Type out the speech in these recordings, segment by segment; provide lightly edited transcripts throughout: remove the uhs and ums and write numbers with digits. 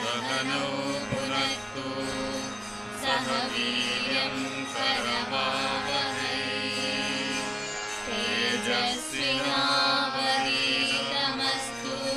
सहनौ भुनक्तु सह वीर्यं करवावहै तेजस्विनावधीतमस्तु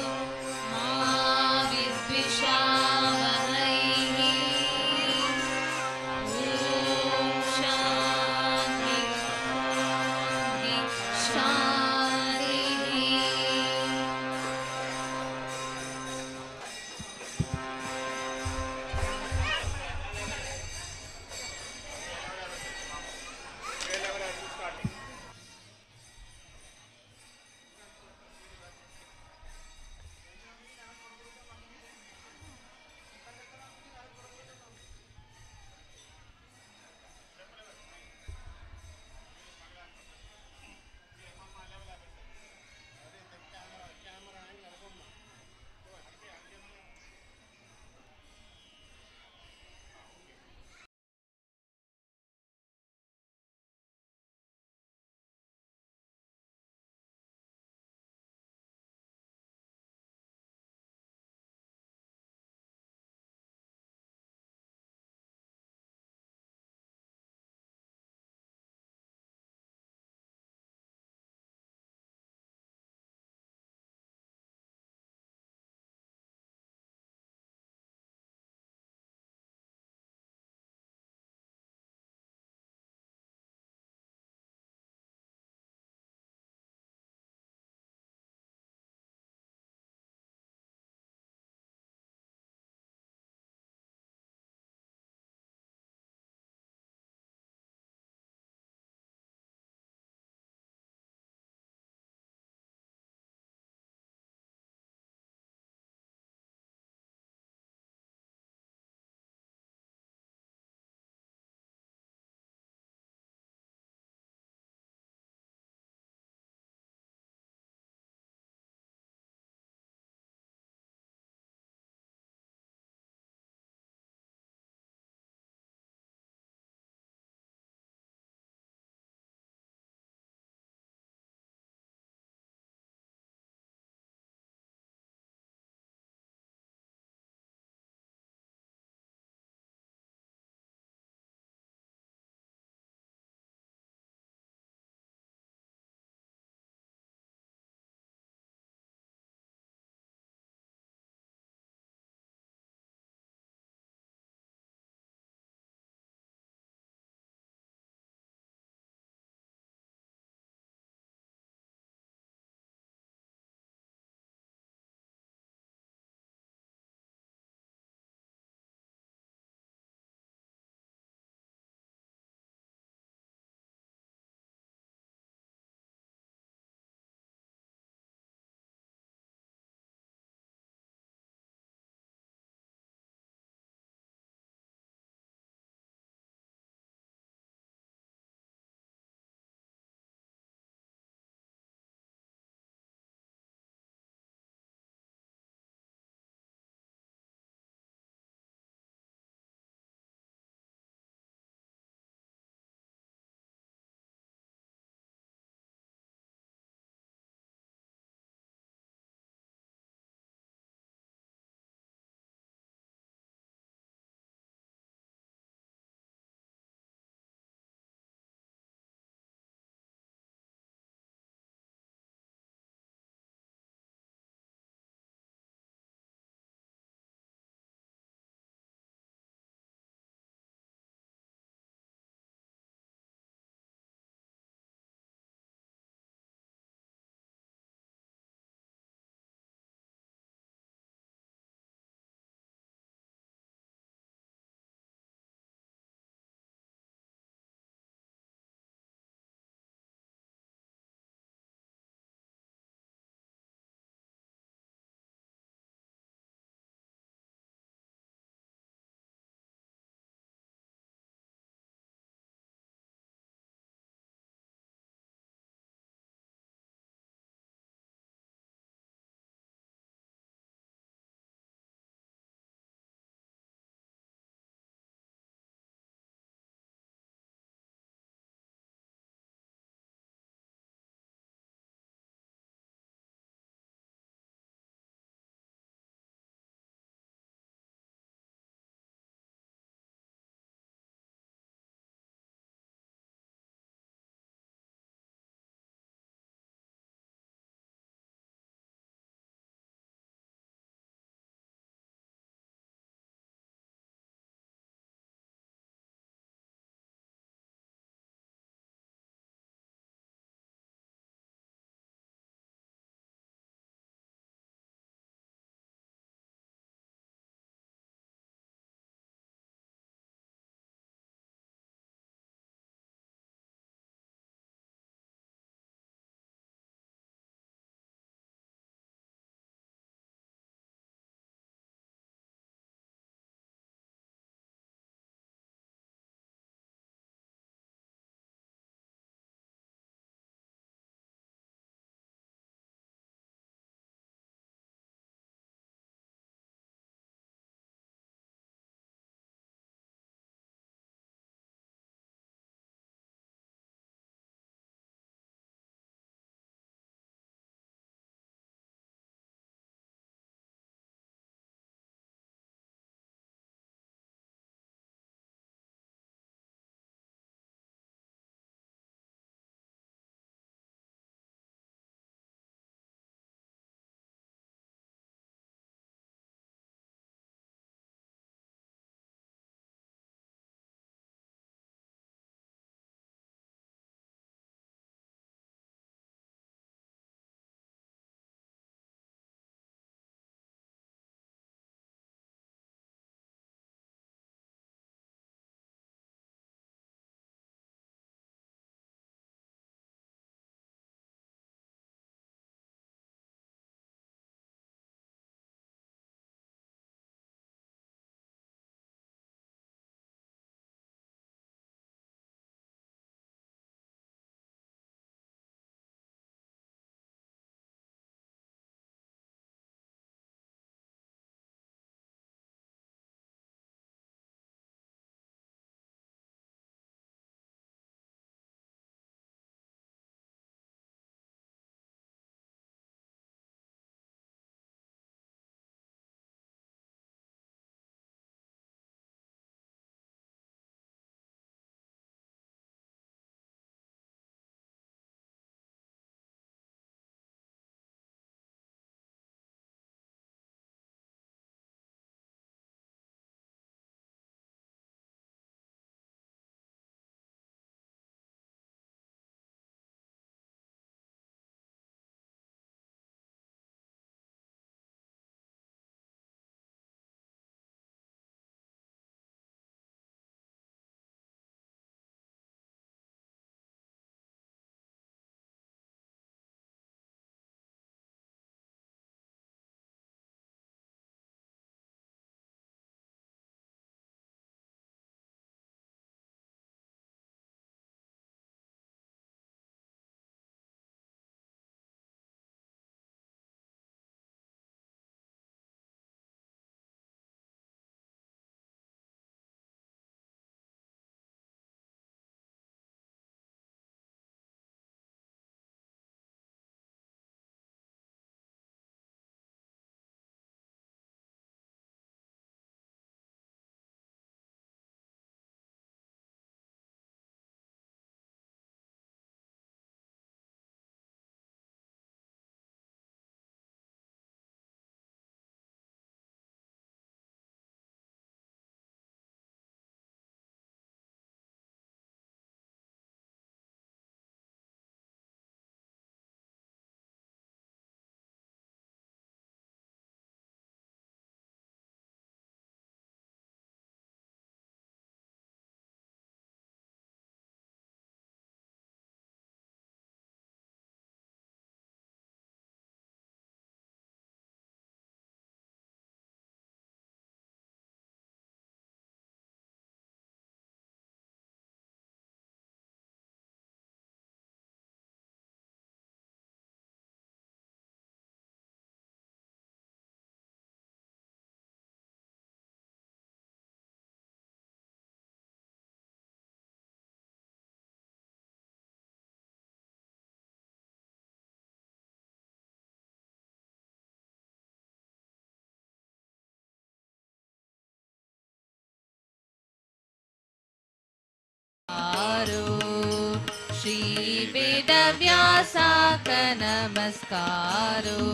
व्यासाक नमस्कारो.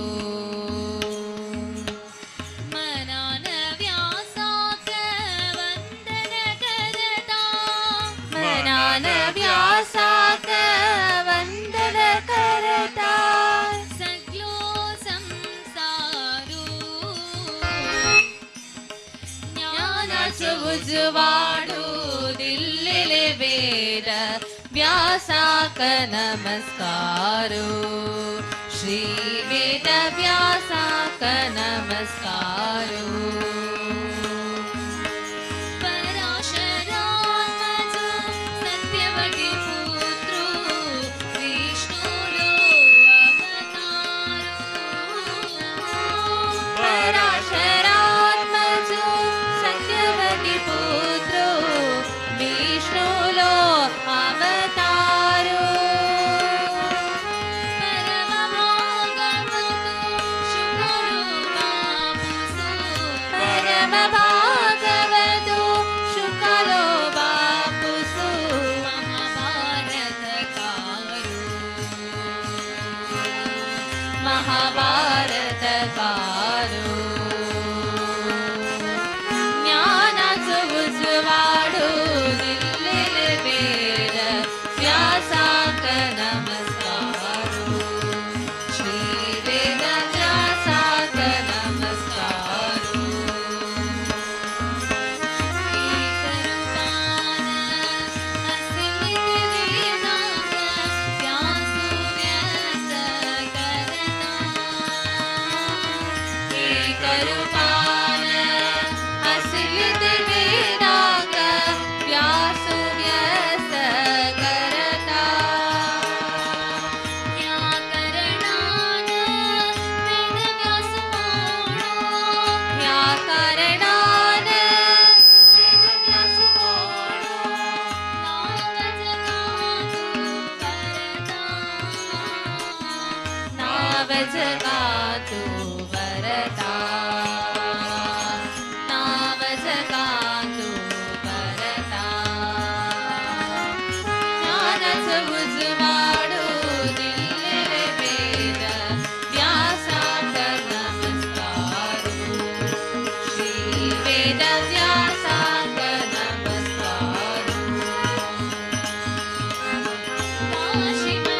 मनान व्यासाक वंदन करता, मनान व्यासाक वंदन करता, सगलो संसारू. ज्ञानाचो उजवाडू दिल्लेले वेद व्यासाक नमस्कारो. श्री वेद व्यासाक नमस्कारो. पराशरात्मज सत्यवती पुत्रो विष्णुलो अवतारो. पराशरात्मज सत्यवती पुत्रो विष्णुलो अवतारो. परम भागवतो शुकलो बापुसो, परम भागवतो शुकलो बापुसो, महाभारतकारो, महाभारतकारो. ज्ञानाचो उजवाडू दिल्लेले वेद व्यासाक नमस्कारो. श्री वेद व्यासाक नमस्कारो. एकरूपान अस्मित वेदाक व्यासु व्यक्त करता. एकरूपान अस्मित वेदाक व्यासु व्यक्त करता. या करणान वेद व्यास कोणो, या करणान वेद व्यास कोणो, नाव जगातु वरता, नाव जगातु वरता, नाव जगातु वरता. ज्ञानाचो उजवाडू दिल्लेले वेद व्यासाक नमस्कारो. श्री वेद व्यासाक नमस्कारो.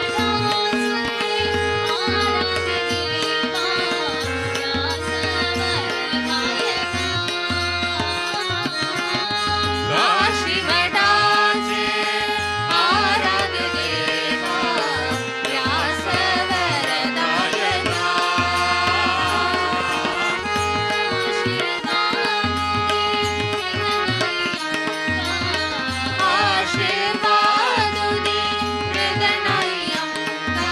काशीमठाचे आराध्य देवा व्यासवरदायका. काशीमठाचे आराध्य देवा व्यासवरदायका. आशीर्वादुनी हृदयायंका,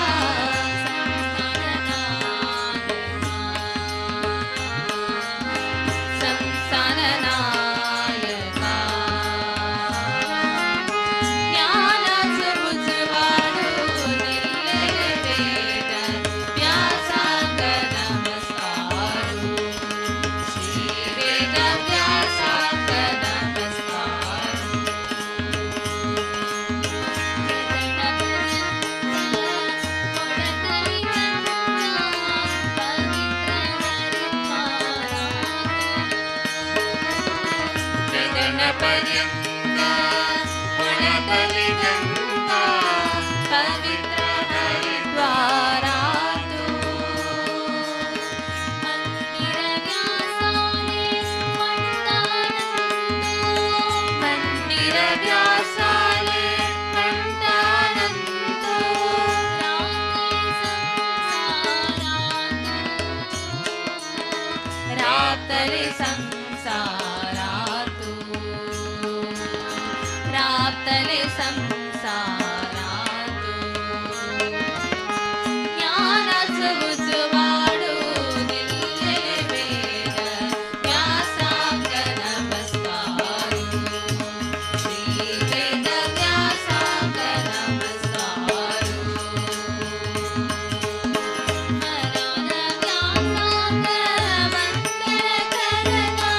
संस्थाननायका. ज्ञानाचो उजवाडू दिल्लेले वेद व्यासाक नमस्कारो. श्री वेद व्यासाक नमस्कारो. गगनपर्यंत उडतली गंगा पवित्र हरिद्वारातु. मंदिर व्यासाले म्हणतानंतो, मंदिर व्यासाले म्हणतानंतो, रातली संसारातु, रातली संसारातु. ज्ञानाचो उजवाडू दिल्लेले वेद व्यासाक नमस्कारो. श्री वेद व्यासाक नमस्कारो. मनान व्यासाक वंदन करता,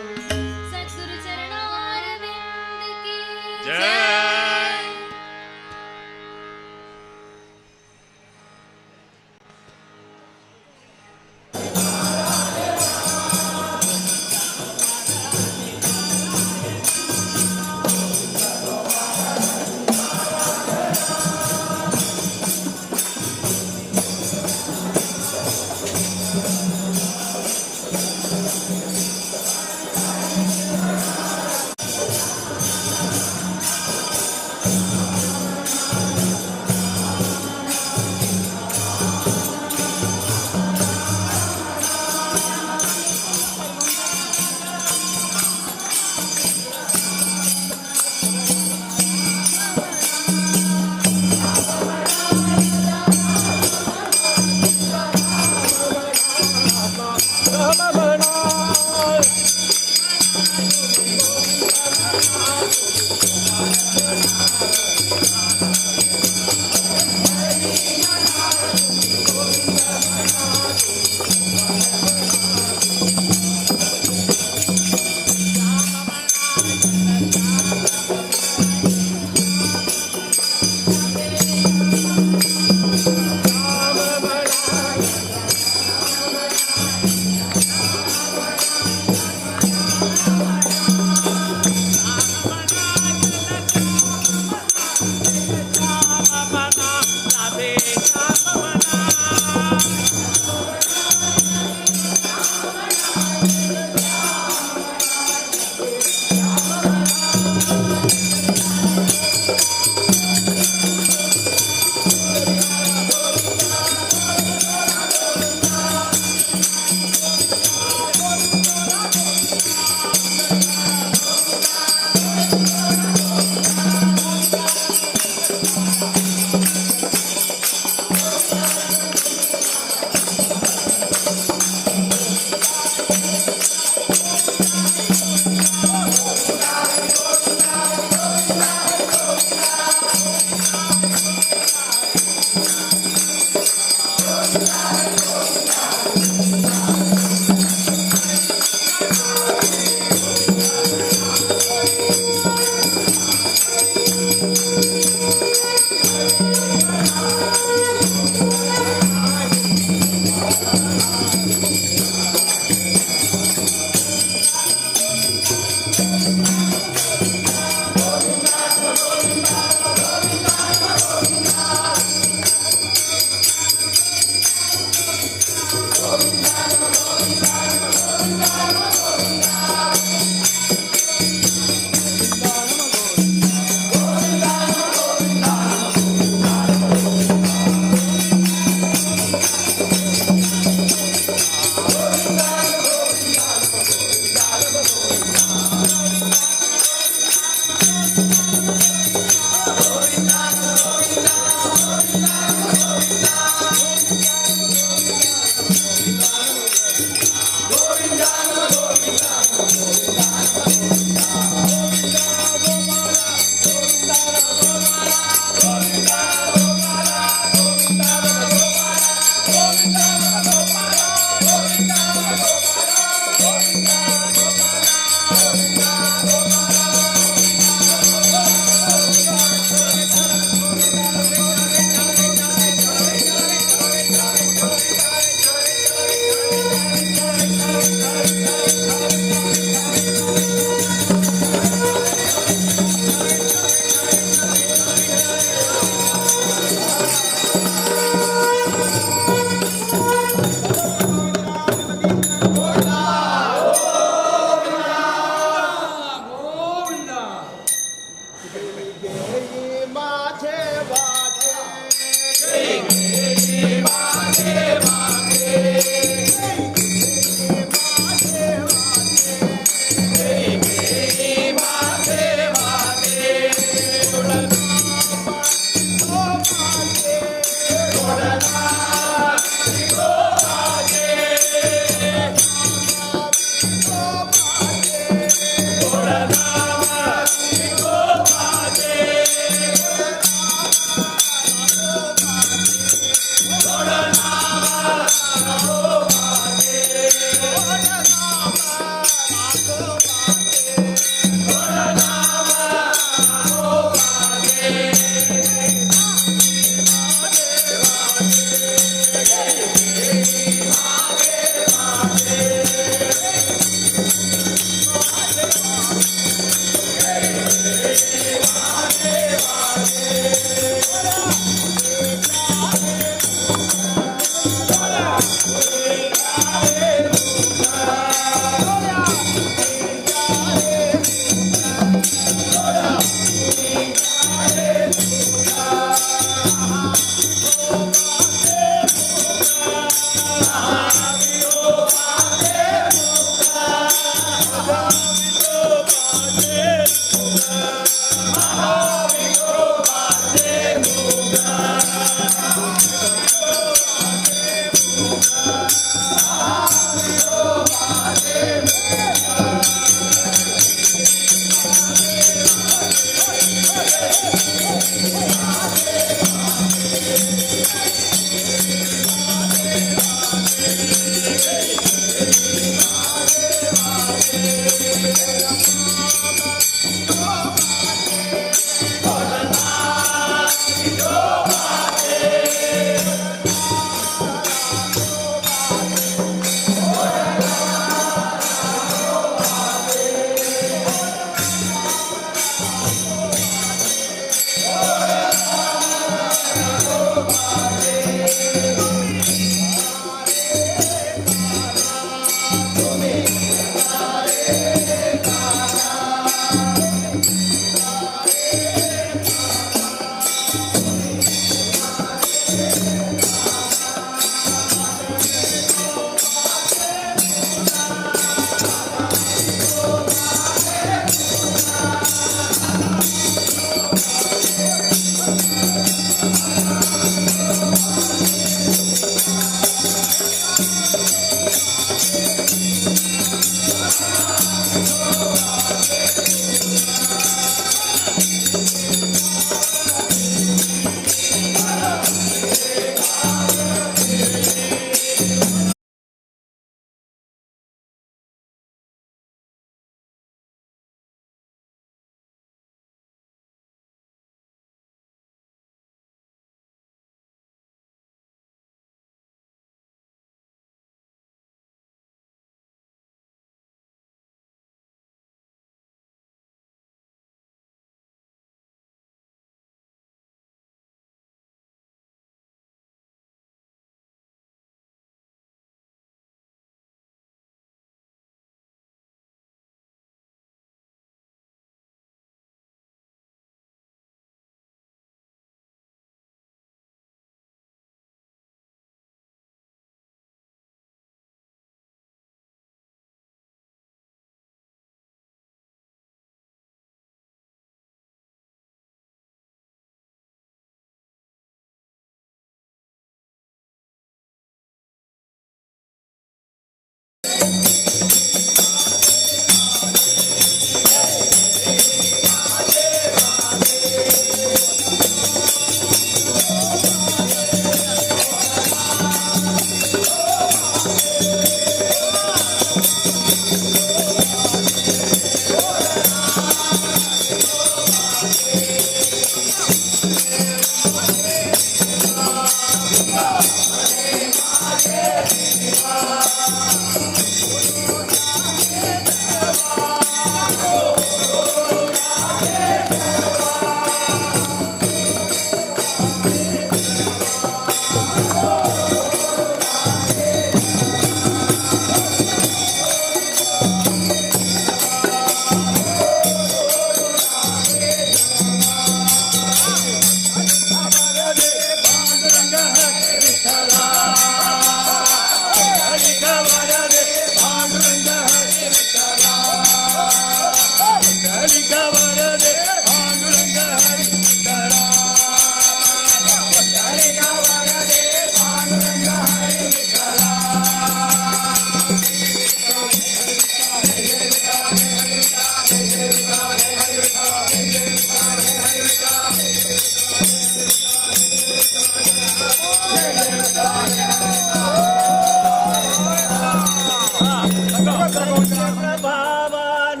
प्रभावान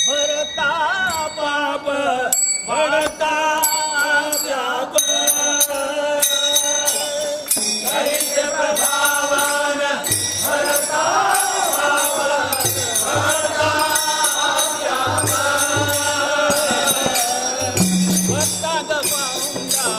भरता पाप भरता व्याप प्रभावान भरता पाप भरता व्याप भक्ता गवाऊंगा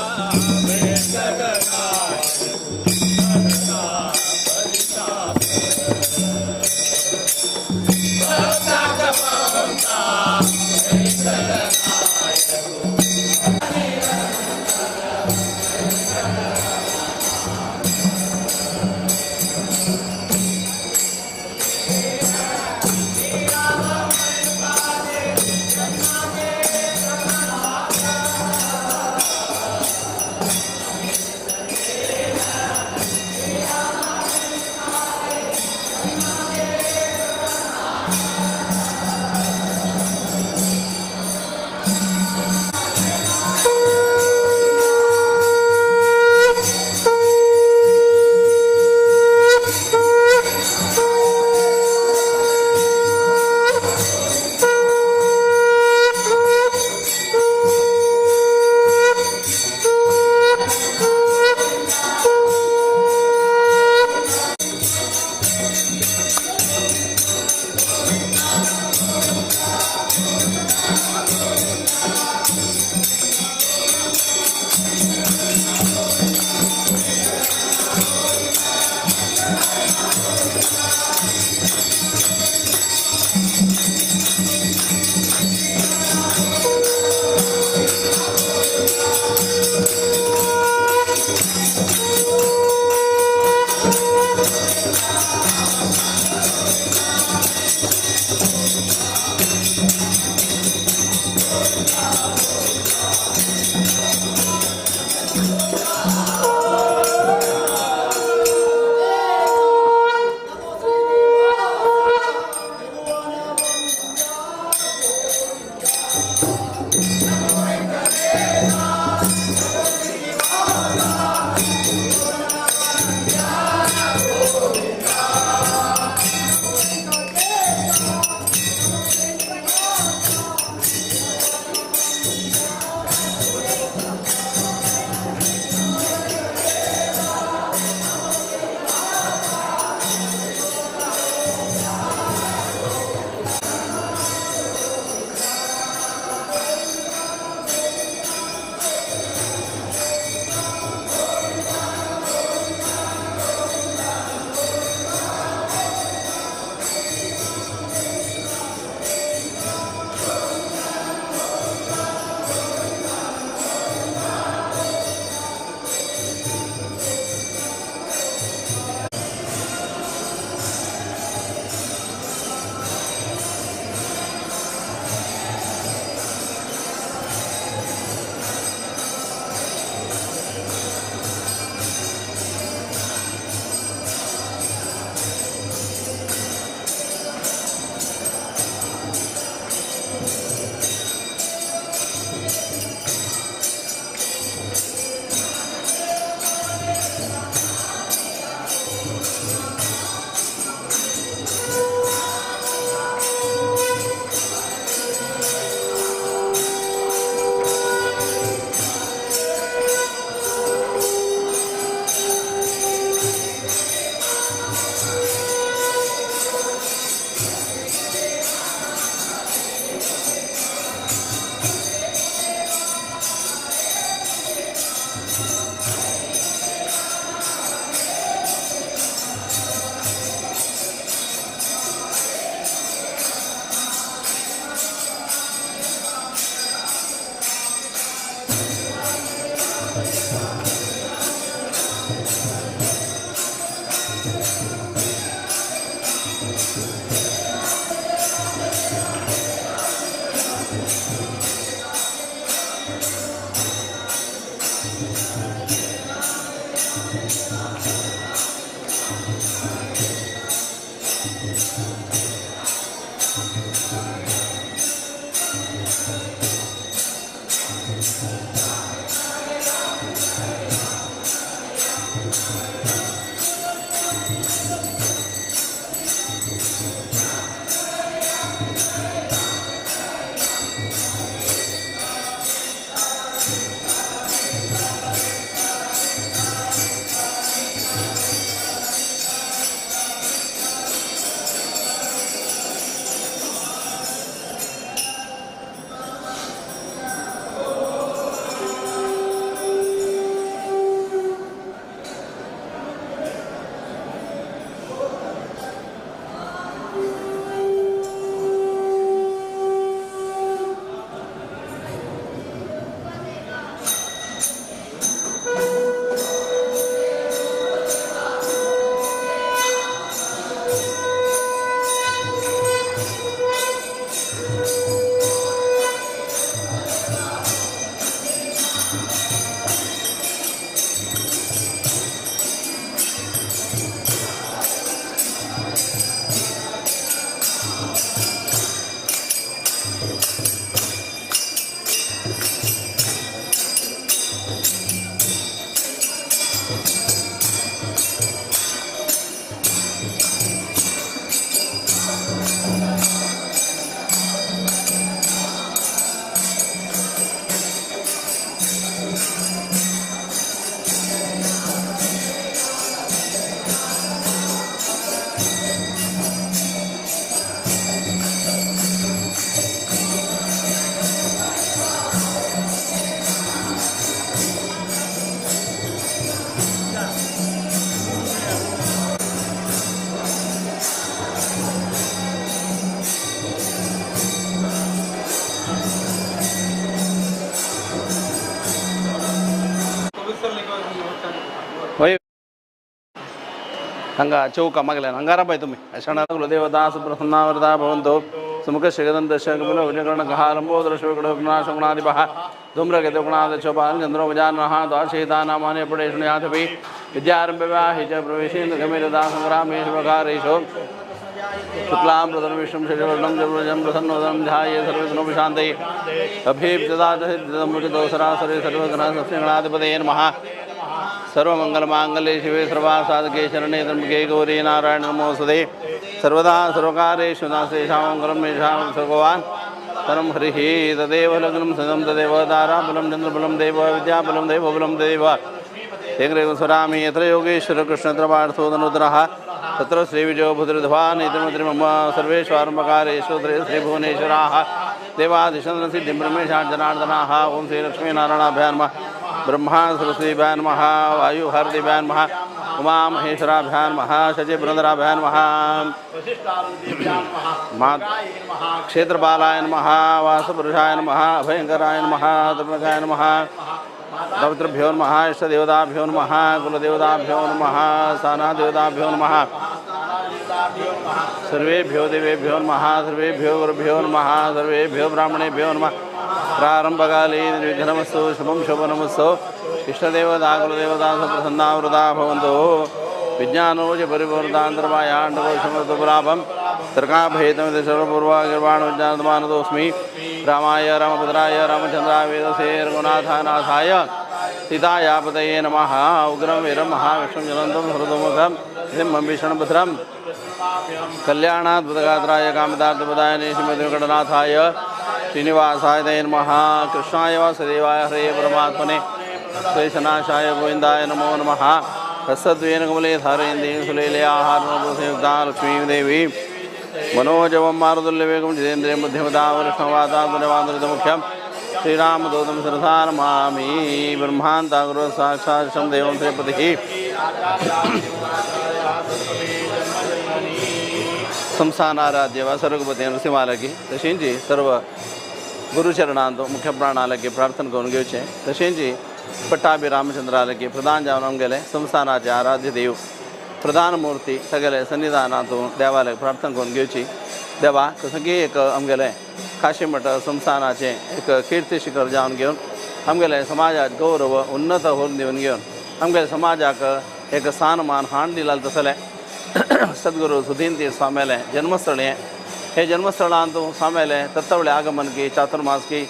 नमो श्री हांगा चौका मागल्यान हांगा राबाय तुमी अशा कुलदेवता सुप्रसन्नावरदा भवन्तु सुमुख श्रीगदं दशकमलविजयकर्णकहालम्बोदरशोकणाशोकणादिपः धूम्रकेतुगुणादशोपाल चन्द्रोपजानः द्वादशेतानामाने पुटेषुण्याथपि विद्यारम्भव्याहि च प्रवेशेन्द्रगमिरदा सङ्ग्रामेषु वकारेषु शुक्लां प्रसन्नं विष्णुं शशिवर्णं चतुर्भुजं प्रसन्नवदनं ध्याये सर्वविघ्नोपशान्तये अभीप्सदाचसिद्धिदमुचितोसरासरे सर्वगणसस्यगणाधिपतये नमः। सर्वमंगलमांगल्ये शिवे सर्वासाधके शरणे त्र्यंबके गौरी नारायण नमोस्तुते। सर्वदा सर्वकार्येषु नास्तेषां मङ्गलं येषां भगवान् परं हरिः। तदेव लग्नं सदं तदेव ताराबलं चन्द्रबलं देव विद्याबलं देवबलं देव स्वरामि यत्र योगेश्वर कृष्णत्र पार्थो धनुधरः तत्र श्रीविजयो भद्रध्वान् इति मम सर्वेषु आरम्भकारेषु श्रीभुवनेश्वराः देवादिशन्द्रसिद्धिं ब्रह्मेशार्जनार्दनाः। ओं श्रीलक्ष्मीनारायणाभ्यां नमः, ब्रह्मा सरस्वतीभ्यां नमः, वायुभारतीभ्यां नमः, उमा महेश्वराभ्यां नमः, शचीबृन्दराभ्यां नमः, क्षेत्रपालाय नमः, वासपुरुषाय नमः, अभयंकराय नमः, त्र्यंबकाय नमः, पवित्रभ्यो नमः, इष्टदेवताभ्यो नमः, कुलदेवताभ्यो नमः, स्थानादेवताभ्यो नमः, सर्वेभ्यो देवेभ्यो नमः, सर्वेभ्यो गुरुभ्यो नमः, सर्वेभ्यो ब्राह्मणेभ्यो नमः। प्रारंभकाले निर्विघ्नमस्तु, शुभं शोभनमस्तु। इष्टदेवता कुलदेवता प्रसन्नावृता भवन्तु। विज्ञानोज परिपूर्णान्तर्वायाण्डकोशमृतपुरापं तर्काभेदमिति सर्वपूर्वागिर्वाणविज्ञानमानतोऽस्मि। रामाय रामभद्राय रामचन्द्राय वेदसे रघुनाथानाथाय सीताया पतये नमः। उग्रं वीरं महाविष्णुं ज्वलन्तं हृदमुखं सिंहं भीषणभद्रं कल्याणाद्भुतगात्राय कामदार्थपदाय श्रीमद्वेङ्कटनाथाय श्रीनिवासाय ते नमः। कृष्णाय वासुदेवाय हरे परमात्मने क्लेशनाशाय गोविन्दाय नमो नमः। तत्सद्वेन कमले धारयन्तीं सुलीलयाहारसंयुक्ता लक्ष्मीदेवी मनोजवं मारुतुल्यवेगं जितेन्द्रियं बुद्धिमतां वरिष्ठवातात्मनेवान्तरितमुख्यं श्रीरामदूतं शिरसा नमामि। ब्रह्मान्तागुरुः साक्षात् शं देवं श्रीपतिः। संस्थानाराध्य वा सर्वगुपती नृसिंहालगी तशेंची सर्व गुरुचरणांतो मुख्य प्राणालगी प्रार्थना करून घेवचें। तशेंची पट्टाभि रामचंद्रालगी प्रधान जावन आमगेले संस्थानाचे आराध्य देव प्रधान मूर्ती सगळे सन्निधानांतू देवालय प्रार्थना करून घेवची। देवा सगळी एक आमगेले काशीमठ संस्थानाचे एक कीर्ती शिखर जावन घेवन आमगेले समाजाक गौरव उन्नत होवन दिवन घेवन आमगेले समाजाक एक स्थानमान हाण दिला तसलें सद्गुरू सुधीन तीर्थ स्वाम्याले जन्मस्थळ हें। हे जन्मस्थळांत स्वाम्याले तत्वळे आगमन की चातुर्मास की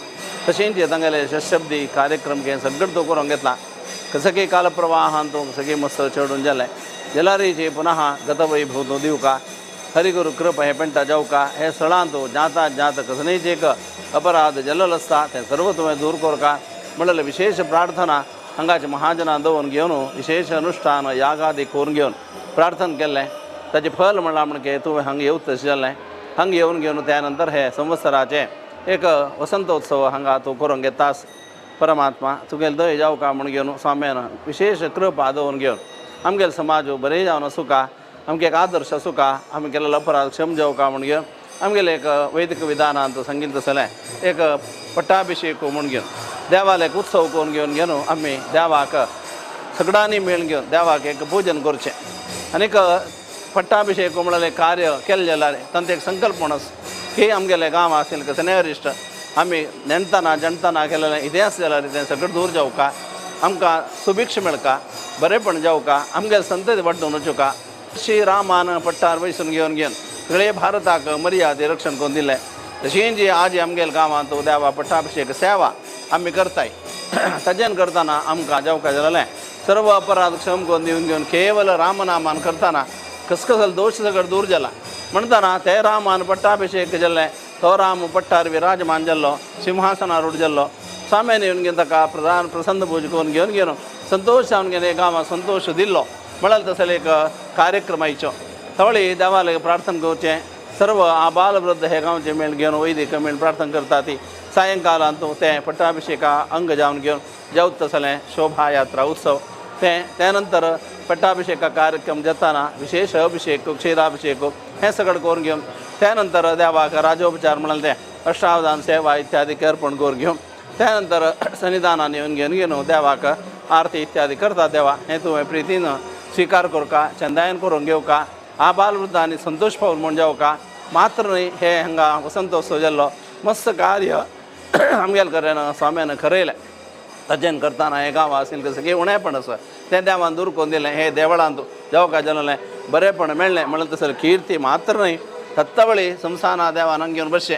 तशेंच तांगेले षष्शब्दी कार्यक्रम के सगळें तो करून घेतला। कसकी कालप्रवाहांतू सगळी मस्त चढून जालें जाल्यारीची पुनः गतवैभव तूं दिवका हरिगुरु कृप हे पेंटा जावका हे स्थळांतू जाता जात कसनीच एक अपराध जल्लल आसता तें सर्व तुवें दूर करका म्हणलें विशेष प्रार्थना हांगाचे महाजनां दवरून घेवन विशेष अनुष्ठान यागादी करून घेवन प्रार्थना केल्लें ताचें फल म्हणलां म्हणजे तुवें हांगा येवच तशें जालें हांगा येवन घेवन त्या नंतर हे संवत्सराचें एक वसंतोत्सव हांगा तूं करून घेतास परमात्मा तुगेले दय जावका म्हूण घेवन स्वाम्यान विशेष कृपा दवरून घेवन आमगेले समाज बरें जावन आसूका आमगे एक आदर्श आसूका आमी केल्लो अपराध क्षम जावका म्हूण घेवन आमगेले एक वैदिक विधानांत सांगिल्लें तसलें एक पट्टाभिषेक म्हूण घेवन देवाक एक उत्सव करून घेवन घेवन आमी देवाक सगळ्यांनी मेळून घेवन देवाक एक पूजन करचें आनीक पट्टाभिषेक म्हणल्यार कार्य केलें जाल्यार तांचो एक संकल्प म्हूण की आमगेले गांव आशिल्लें कसलें अरिश्ट आमी नेणतना जणतना केलेलें इतिहास जाल्यार तें सगळें दूर जावका आमकां सुभिक्ष मेळका बरेंपण जावका आमगेले संतती वाडून वचुका श्री रामान पट्टार वैसून घेवन घेवन सगळे भारताक मर्यादे रक्षण करून दिलें तशें जी आज आमगेले गांवांत देवा पट्टाभिषेक सेवा आमी करताय ताजेन करतना आमकां जावका जालें सर्व अपराध क्षम करून दिवन घेवन केवल रामनामान करतना कसकसल दोश सगळें दूर जाला म्हणटाना ते रामान पट्टाभिषेक जालें तो राम पट्टार विराजमान जाल्लो सिंहासनारूढ जाल्लो स्वाम्यान येवन घेवन ताका प्रधान प्रसन्न पूज करून घेवन घेवन संतोश जावन घेवन गांवांत संतोश दिल्लो म्हळ्यार तसले एक कार्यक्रमाचो थवळी देवालय प्रार्थना करचें सर्व आबाल वृद्ध हे गांवचे मेळ घेवन वैदिक मेळ प्रार्थना करता ती सायंकालांत तें पट्टाभिषेका अंग जावन घेवन जावत तसलें शोभायात्रा उत्सव तें त्या नंतर पट्टाभिषेका कार्यक्रम जाताना विशेष अभिषेक क्षीराभिषेक हें सगळें करून घेवन त्या नंतर देवाक राजोपचार म्हळ्यार तें अष्टावधान सेवा इत्यादी अर्पण करून घेवन त्या नंतर सन्निधानान येवन घेवन घेवन देवाक आरती इत्यादी करता देवा हें तुवें प्रितीन स्वीकार करका चंदायन करून घेवका आबाल वृद्धांनी संतोष पावल म्हूण जावका मात्र न्हय हे हांगा वसंतोत्सव जाल्लो मस्त कार्य आमगेले कडेन स्वाम्यान खरयलें ताजेन करतना हे गांव आशिल्लें सगळें उणेपण आसा तें देवान दूर करून दिलें हे देवळांत जावका जालें बरेंपण मेळ्ळें म्हणल्यार तसलें कीर्ती मात्र न्हय तत्तवळी संसाना देवान हांगा घेवन बसचें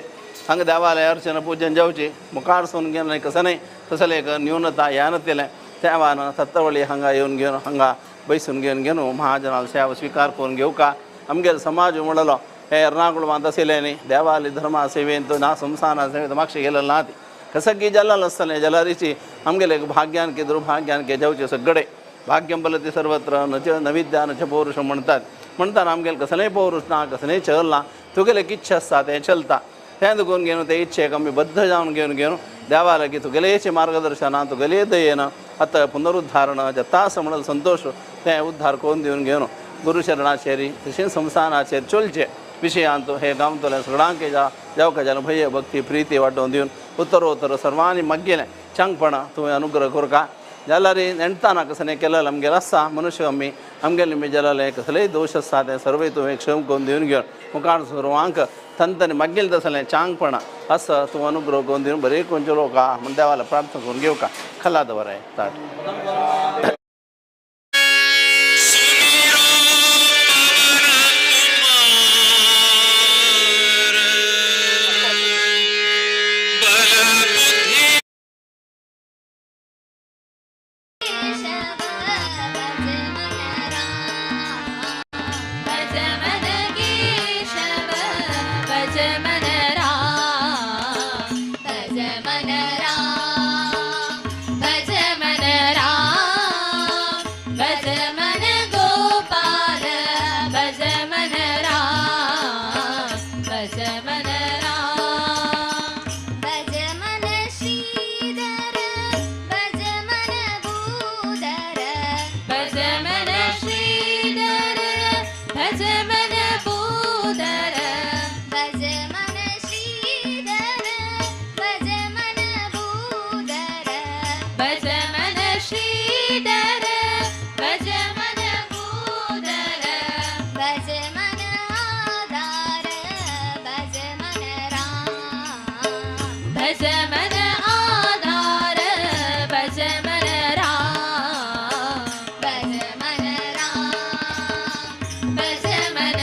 हांगा देवालय अर्चना पूजन जावची मुखार सून घेवन कसं न्हय तसलें एक न्यूनता ह्या नातिल्लें देवान तत्तवळी हांगा येवन घेवन हांगा बैसून घेवन घेवन महाजनाल सेवा स्वीकार करून घेवका आमगेलो समाज म्हणलो हे एर्नाकुळमांत आशिल्लें न्ही देवाली धर्मा सेवेन ना संसाना सेवेंत मातशें गेलें ना ती कसकी जाल्लें आसतलें जाल्यारीची आमगेले भाग्यान की दुर्भाग्यान की जावचें सगळें भाग्यं बलती सर्वत्र न च नविद्या न च पौरुष म्हणटात म्हणटाना आमगेले कसलेंय पौरुष ना कसलेंय चल ना तुगेले एक इच्छा आसता तें चलता तें दुखून घेवन ते इच्छेक आमी बद्ध जावन घेवन घेवन देवा लागीं तुगेलेच मार्गदर्शना तुगेले दयेन आतां पुनरुद्धारण जाता म्हणून संतोश तें उद्धार करून दिवन घेवन गुरुशरणाचेर तशेंच संस्थानाचेर चलचे विशयांत हे गांवतले सगळ्यांक जावका जालें भय भक्ती प्रिती वाडोवन दिवन उत्तरोत्तर सर्वांनी मागयलें चांगपणां तुवें अनुग्रह करका जाल्यार नेणताना कसलें केलें आमगेलें आसा मनुष्य आमी आमगेलें मी जालें कसलेय दोश आसता तें सर्वय तुवें क्षम करून दिवन घेवन मुखार सर्वांक तंतनी मागील तसलें चांगपणां आसा तूं अनुग्रह करून दिवन बरें करून चलोवका म्हूण देवाला प्रार्थना करून घेवका खाला दवराय ताट. भज मन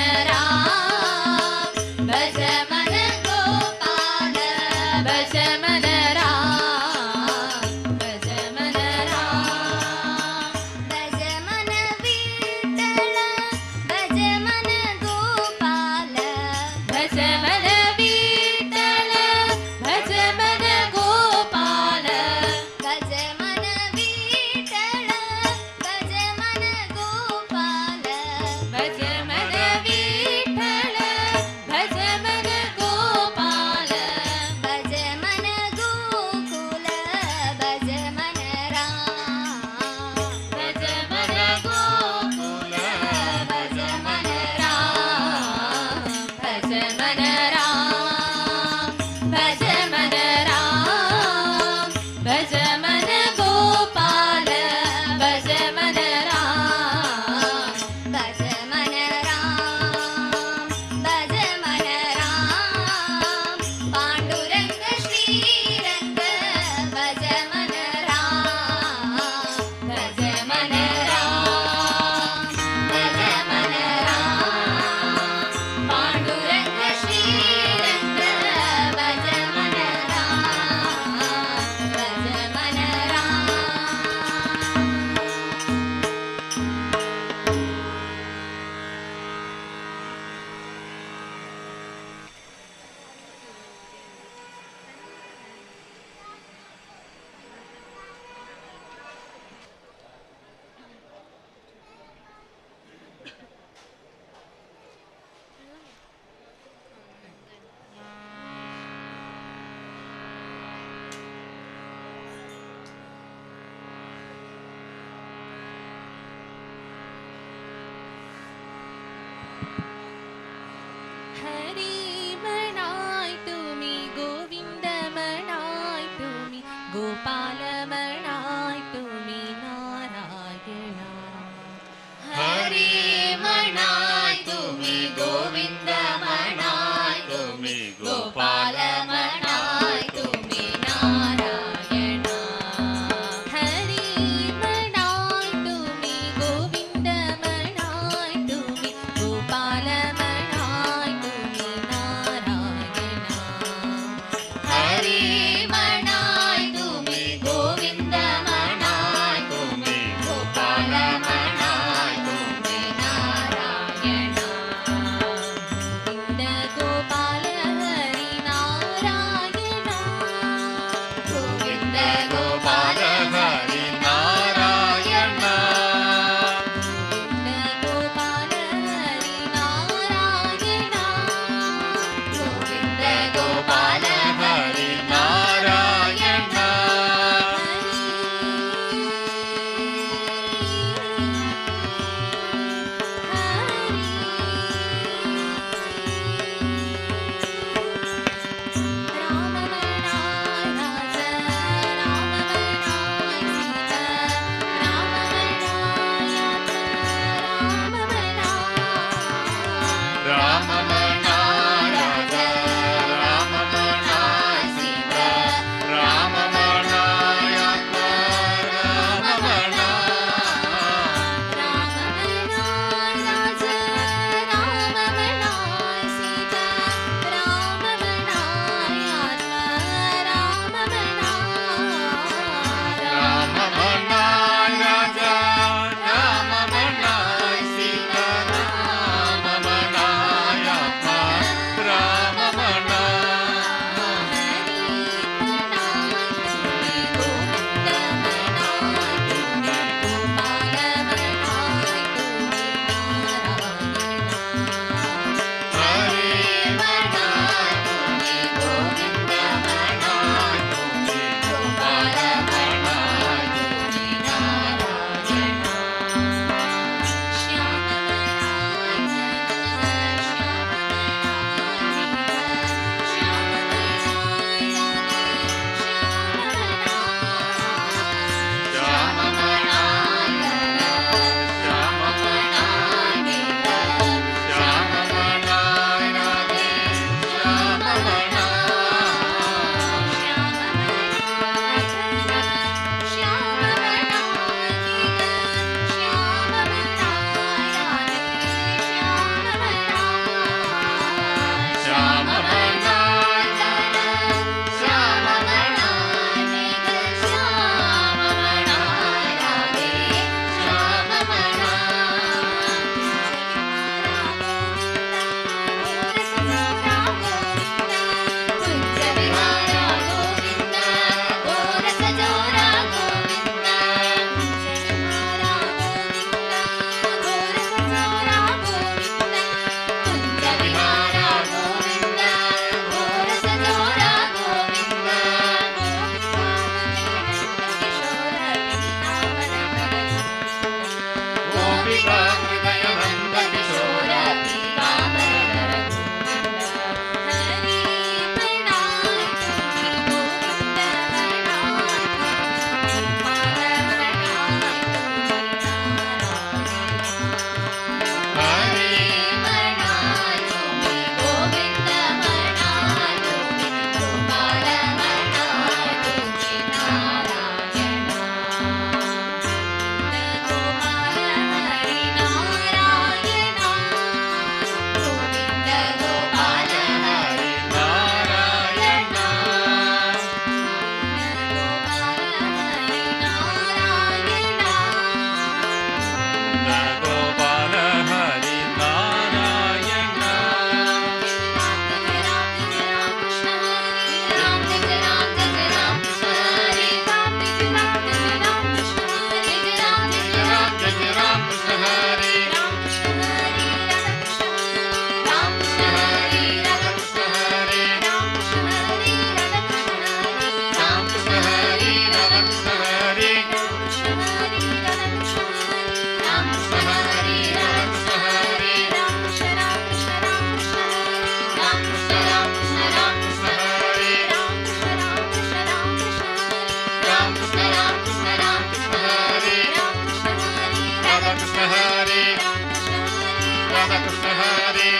Hare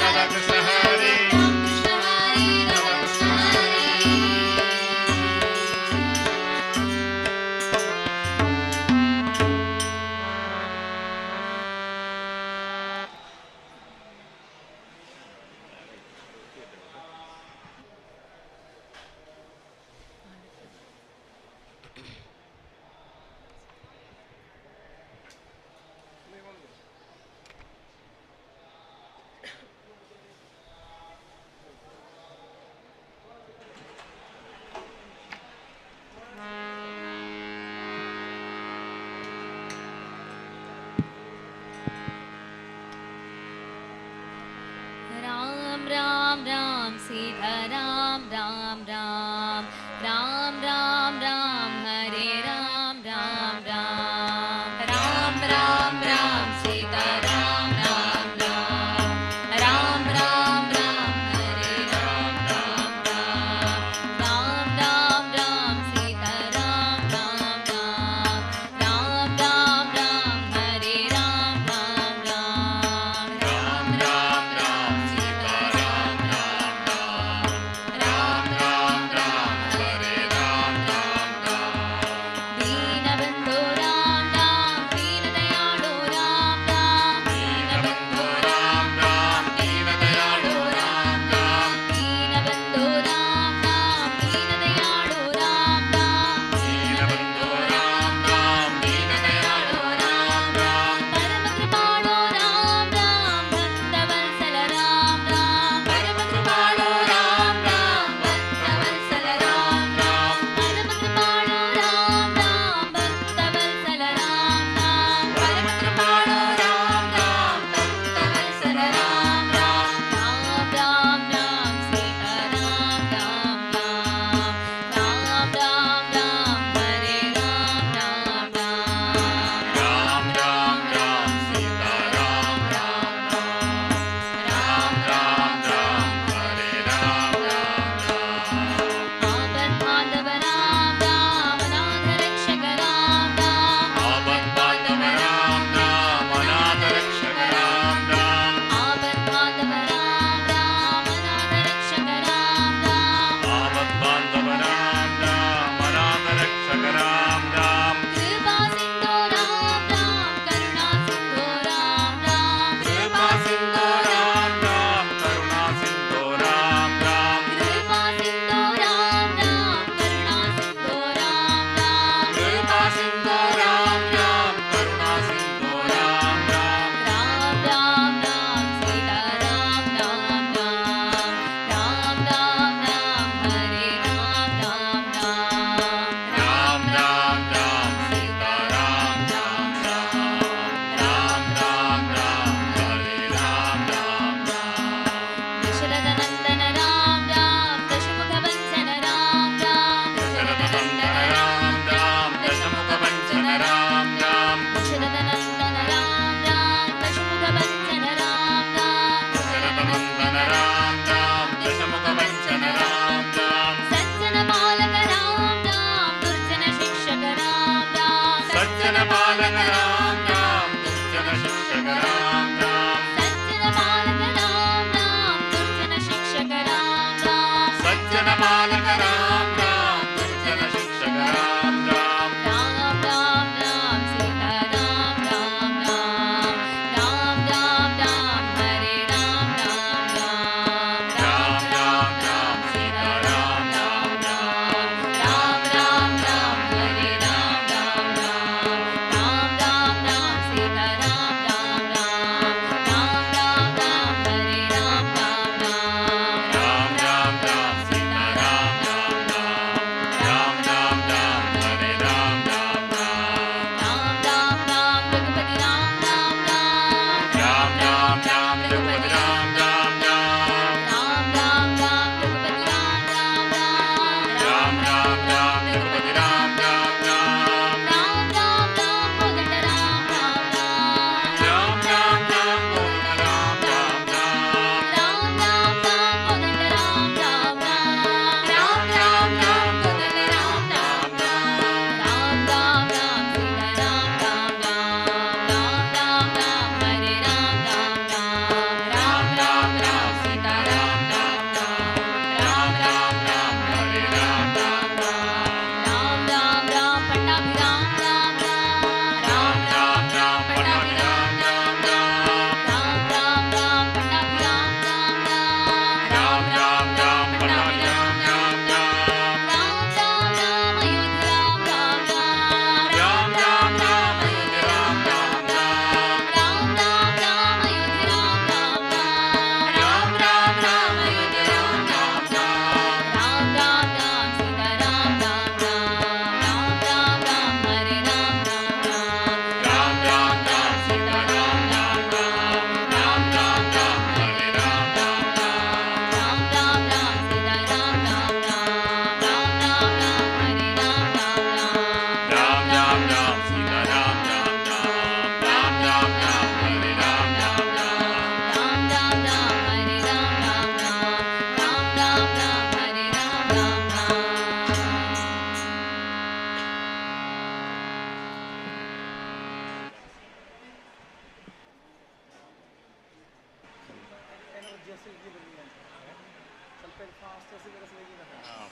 Radha Krishna Hare Krishna Hare Radha Krishna Hare. Ram Ram Ram Sita Ram Ram Ram Ram Ram Ram Hare Ram Ram Ram Ram Ram Ram Sita Ram Ram Ram Ram Ram Ram Hare Ram Ram Ram Ram Ram Ram Sita Ram Ram Ram Ram Ram Ram Hare Ram Ram Ram Ram Ram Ram Sita Ram Ram Ram Ram Ram Ram Hare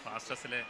fast असले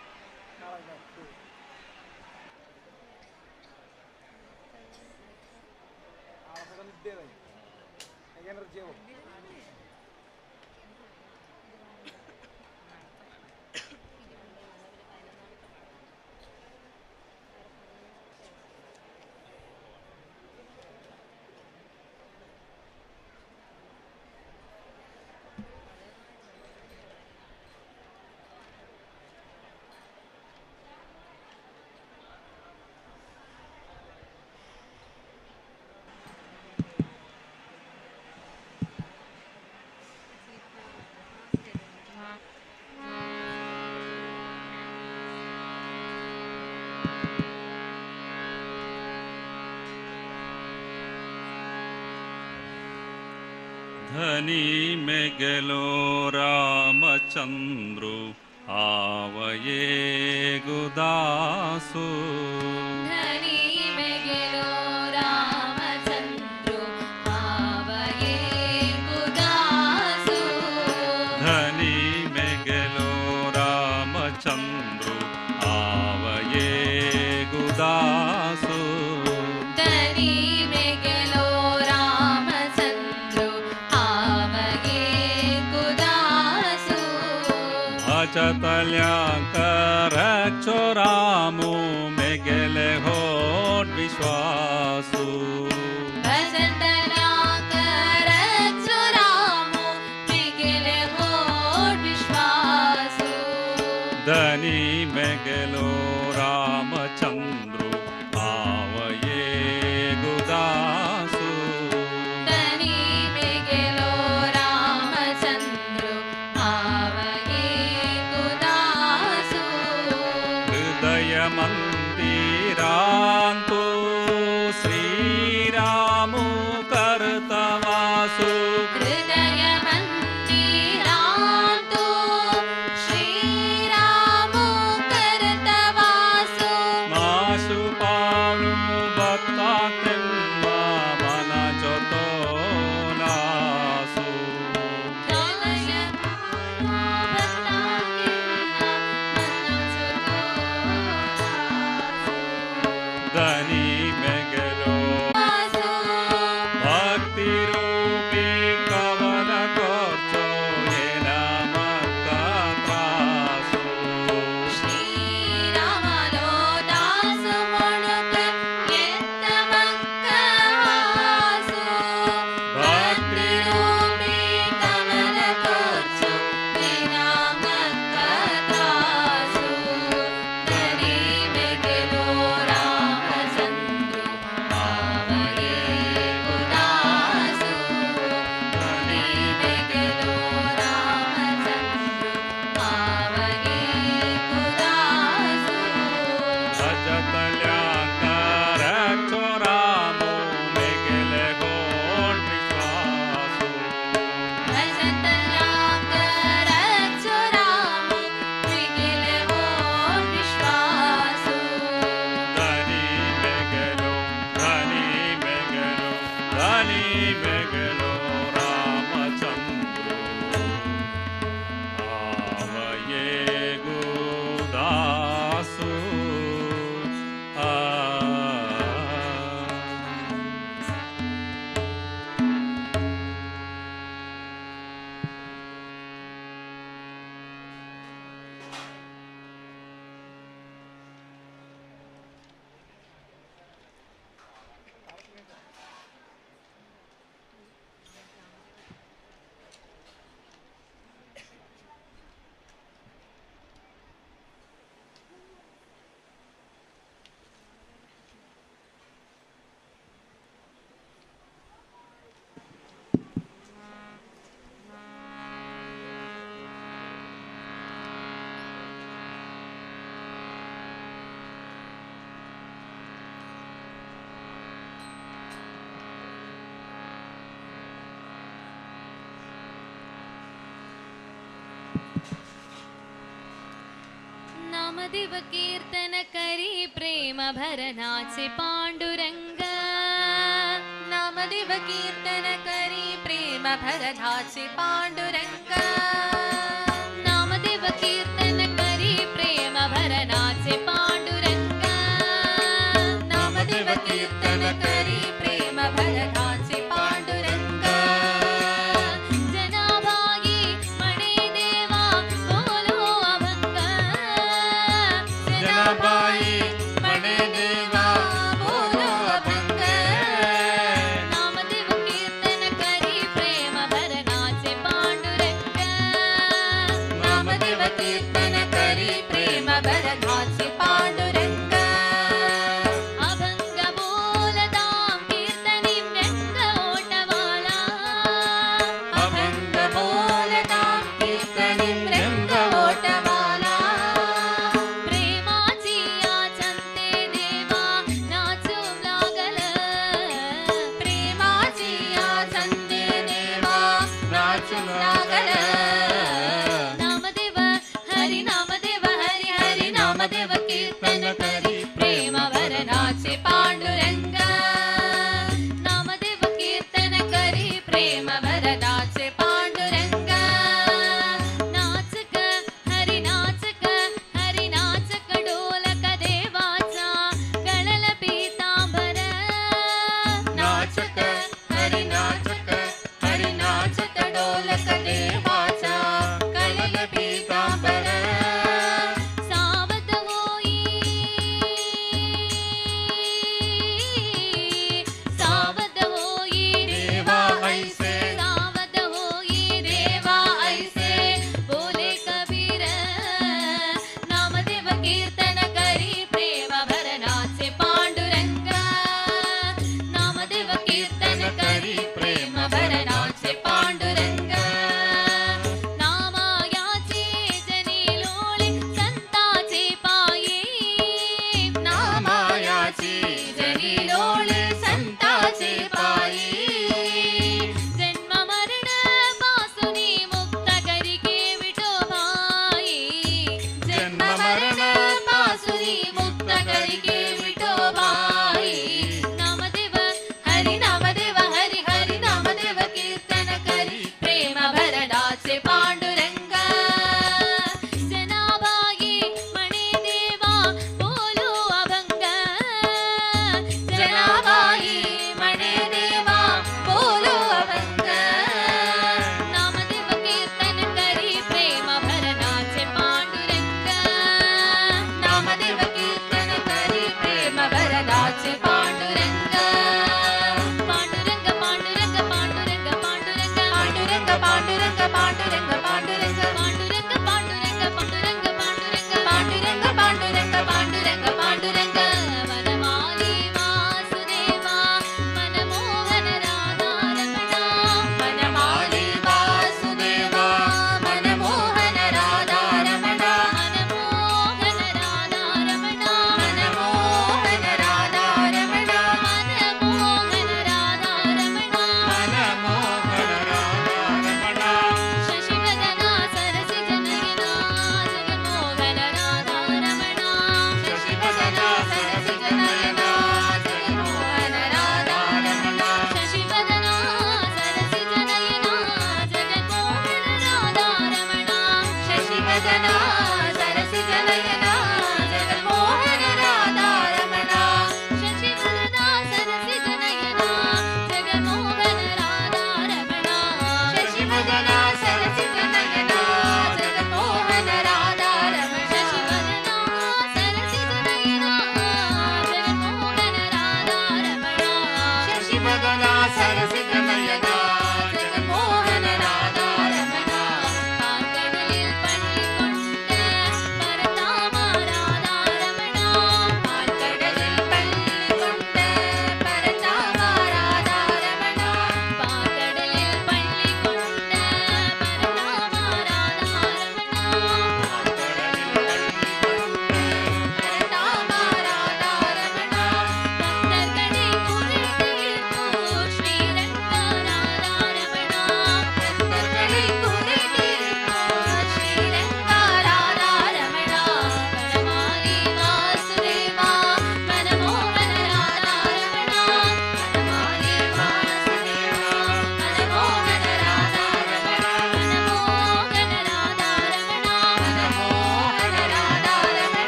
धनी में गेलो रामचंद्र आवये गुदासु। धनी में गेलो रामचंद्र आवये गुदासु। धनी में गेलो रामचंद्र आवये गुदासु। धनी में गेलो रामचंद्र आवये गुदासु। भजतल्यांक रक्षो रामो मेगेले होट विश्वासु। भजतल्यांक रक्षो रामो मेगेले होट विश्वासु। धनी मेगेलो रामचंद्र आवये गुदासु। धनी मेगेलो रामचंद्र आवये गुदासु। हृदय मंदिरांतु श्रीरामु करतवासु। हृदय मंदिरांतु श्रीरामु करतवासु। माशु पाळु भक्ता तेम्मा मनाचो तो नासु। धनी मेगेलो भक्ति रूपी कवन करचो येना मक्का त्रासु। श्रीरामालो दास म्हणूक येत मक्का हासु। भक्ति रूपी कवन करचो येना मक्का त्रासु। धनी मेगेलो रामचंद्र आवये गुदासु। धनी मेगेलो रामचंद्र आवये गुदासु। भजतल्यांक रक्षो रामो मेगेले होट विश्वासु। भजतल्यांक रक्षो रामो मेगेले होट विश्वासु। धनी मेगेलो धनी मेगेलो धनी मेगेलो रामचंद्र आवये गुदासु। आ नामदेव कीर्तन करी प्रेम भरनाचे पांडुरंग। नाम नामदेव कीर्तन करी प्रेम भरधाचे पांडुरंग. नामदेव कीर्तन करी प्रेम भरनाचे पांडुरंग. नामदेव कीर्तन करी प्रेम भरनाचे पांडुरंग. जनाभागी म्हणे देवा बोलो अभंग. जनाबाई म्हणे देवा बोलो अभंग. नामदेव कीर्तन करी प्रेम भरनाचे पांडुरंग. नामदेव कीर्तन करी प्रेम भरनाचे पांडुरंग. अभंग बोलतां कीर्तनी व्यंग ओटवाला. अभंग बोलतां कीर्तनी रंग ओटवाला. प्रेमाची आचंते देवा नाचू लागल. प्रेमाची आचंते देवा नाचू लागल. नामदेव हरि नामदेव हरि हरि नामदेव कीर्तन करी प्रेम भरनाचे पांडुरंग. नामदेव कीर्तन करी प्रेम भरनाचे पांडुरंग. नाचक हरि नाचक हरि नाचक डोलक देवाचा गळल पीतांबर. नाचक हरि नाचक हरि नाचत डोलक देवाचा कळल पीतांबर. सावध होई सावध होई देवा ऐसे सावध होई देवा ऐसे बोले कबीर. नामदेव कीर्तन करी प्रेम भरनाचे पांडुरंग. नामदेव कीर्तन करी प्रेम भरनाचे पांडुरंग. नामायाचे जनी लोळे संताचे पायी. नामायाची जनी लोळे संताचे पायी. जन्म मरण पासुनी मुक्त करी के विठोबाई. जन्म मरण पासुनी मुक्त करी के विठोबाई. नामदेव हरि नामदेव हरि हरि नामदेव कीर्तन करी प्रेम भरनाचे पांडुरंग. जनाभागी म्हणे देवा बोलो अभंग. जनाबाई म्हणे देवा बोलो अभंग. नामदेव कीर्तन करी प्रेम भरनाचे पांडुरंग. नामदेव कीर्तन करी प्रेम भरनाचे पांडुरंग. पांडुरंग पांडुरंग पांडुरंग पांडुरंग पांडुरंग पांडुरंग पांडुरंग पांडुरंग पांडुरंग पांडुरंग पांडुरंग पांडुरंग पांडुरंग पांडुरंग पांडुरंग पांडुरंग. वनमाली वासुदेवा मनमोहन राधा रमणा. वनमाली वासुदेवा मनमोहन राधा रमणा. मनमोहन राधा रमणा. मनमोहन राधा रमणा. मनमोहन राधा रमणा. मनमोहन राधा रमणा.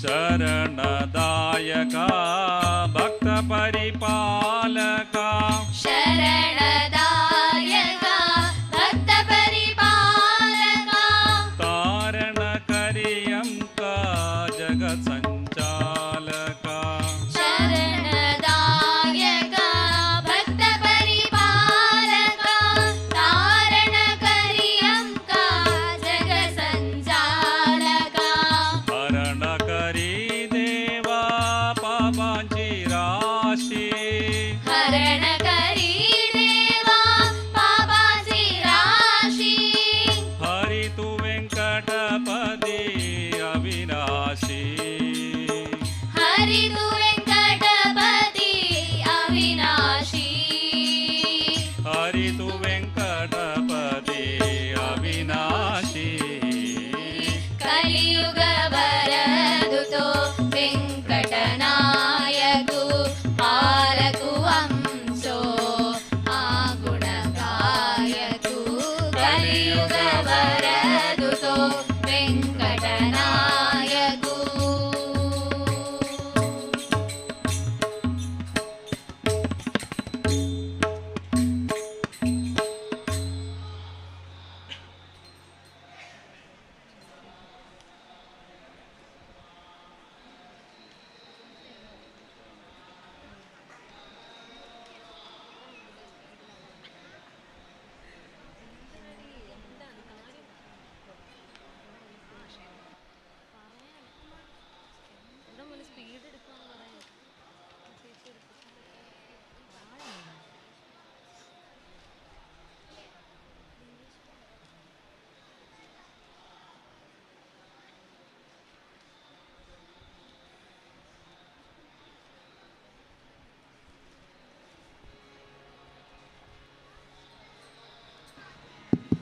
शरणदायका भक्त परिपालका शरणदायका भक्त परिपालका तारण करियंका जगत संचालका शरणदायका भक्त परिपालका तारण करियंका जग संचालका हरण करी देवा पापांची राशी हरण करी देवा पापाची राशी हरि तू वेंकटपदी अविनाशी हरि तू वेंकटपती अविनाशी हरि तू वेंकटपदी अविनाशी कलियुग वरदुतो वेंकटनायकु पालकु अंशो आगुणगायकु कलियुग वरदुतो वेंकटनायकु.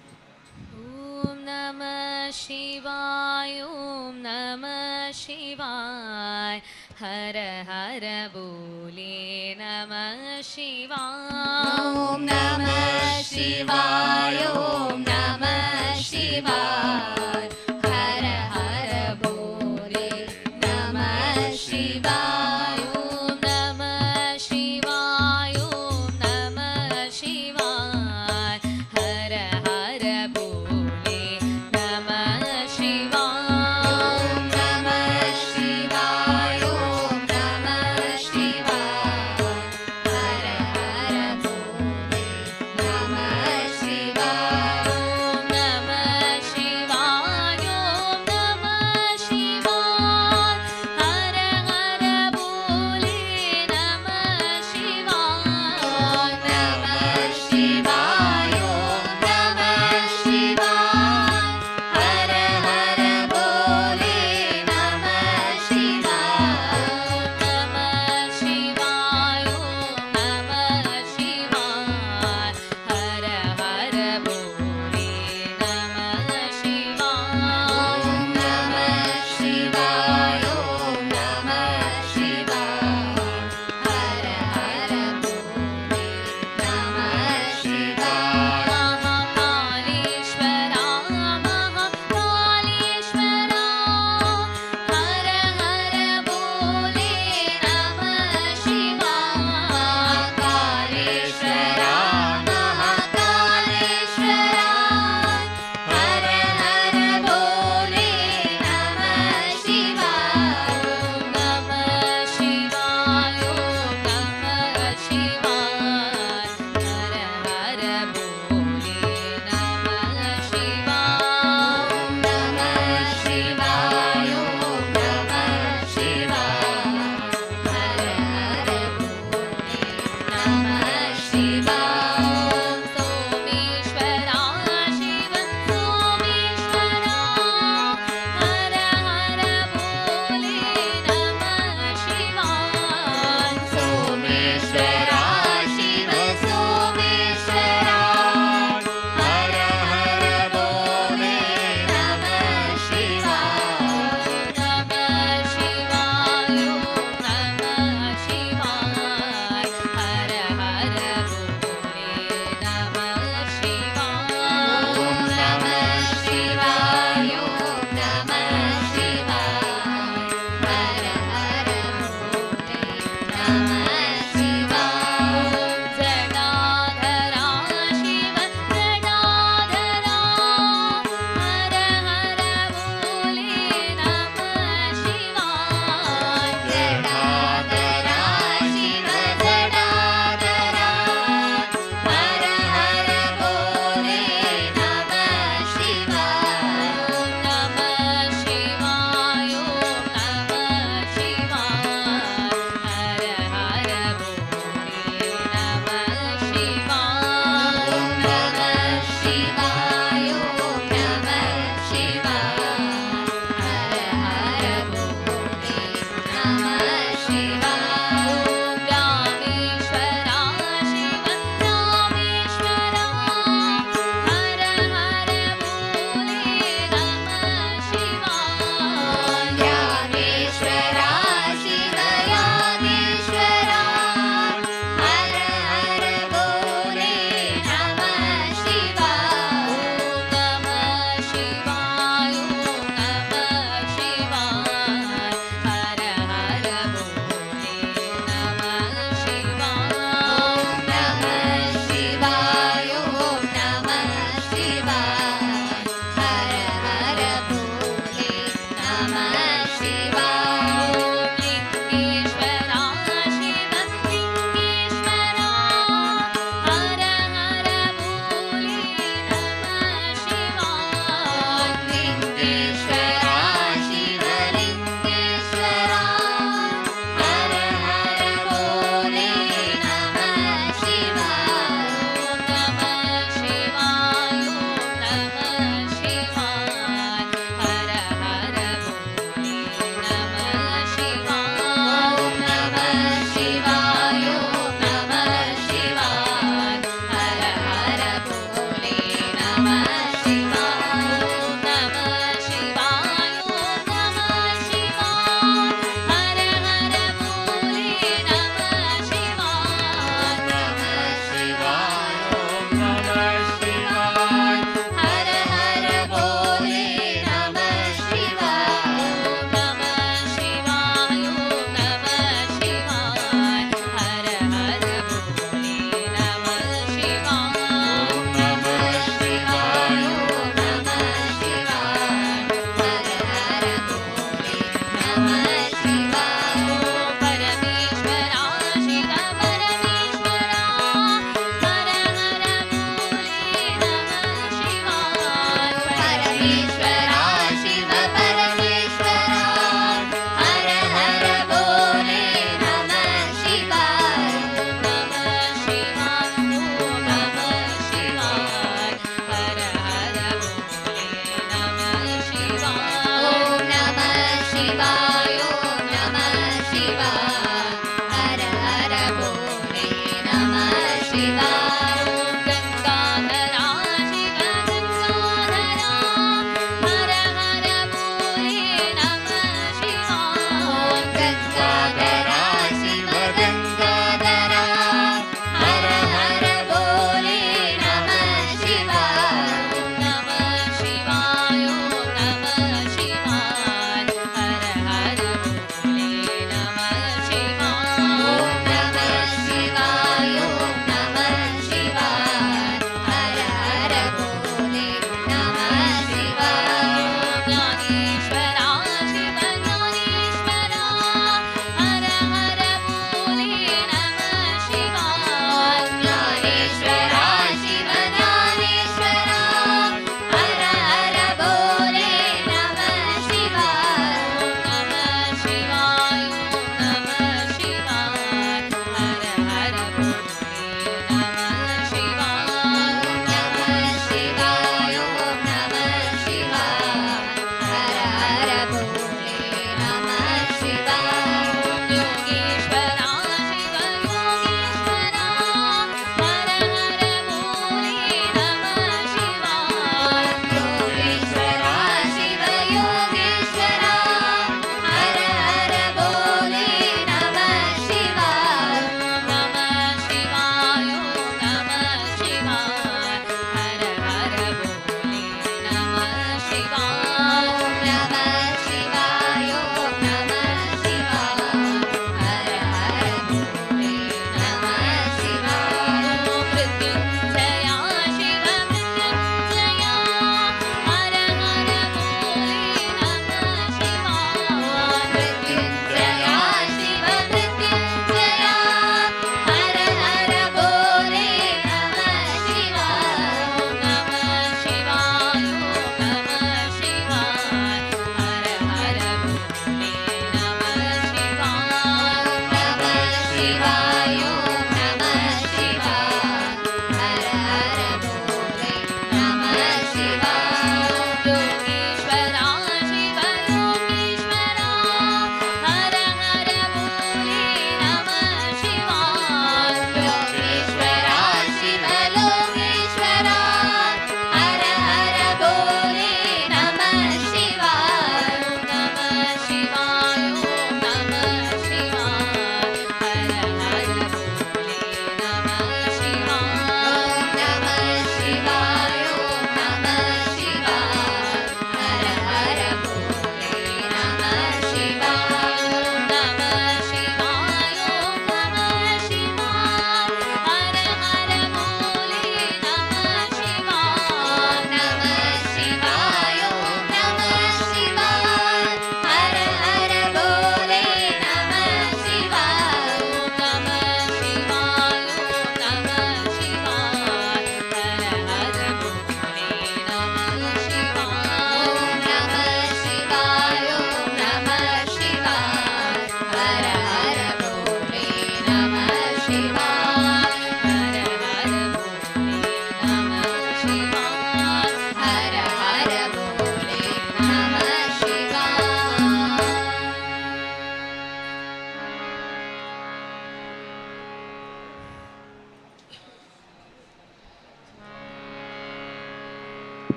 ॐ नमः शिवाय ॐ नमः शिवाय हर हर बोले नमः शिवाय ॐ नमः शिवाय ॐ नमः शिवाय हर हर बोले नमः शिवाय ॐ नमः शिवाय ॐ नमः शिवाय हर हर बोले नमः शिवाय ॐ नमः शिवाय ॐ नमः शिवाय हर हर बोले नमः शिवाय ॐ नमः शिवाय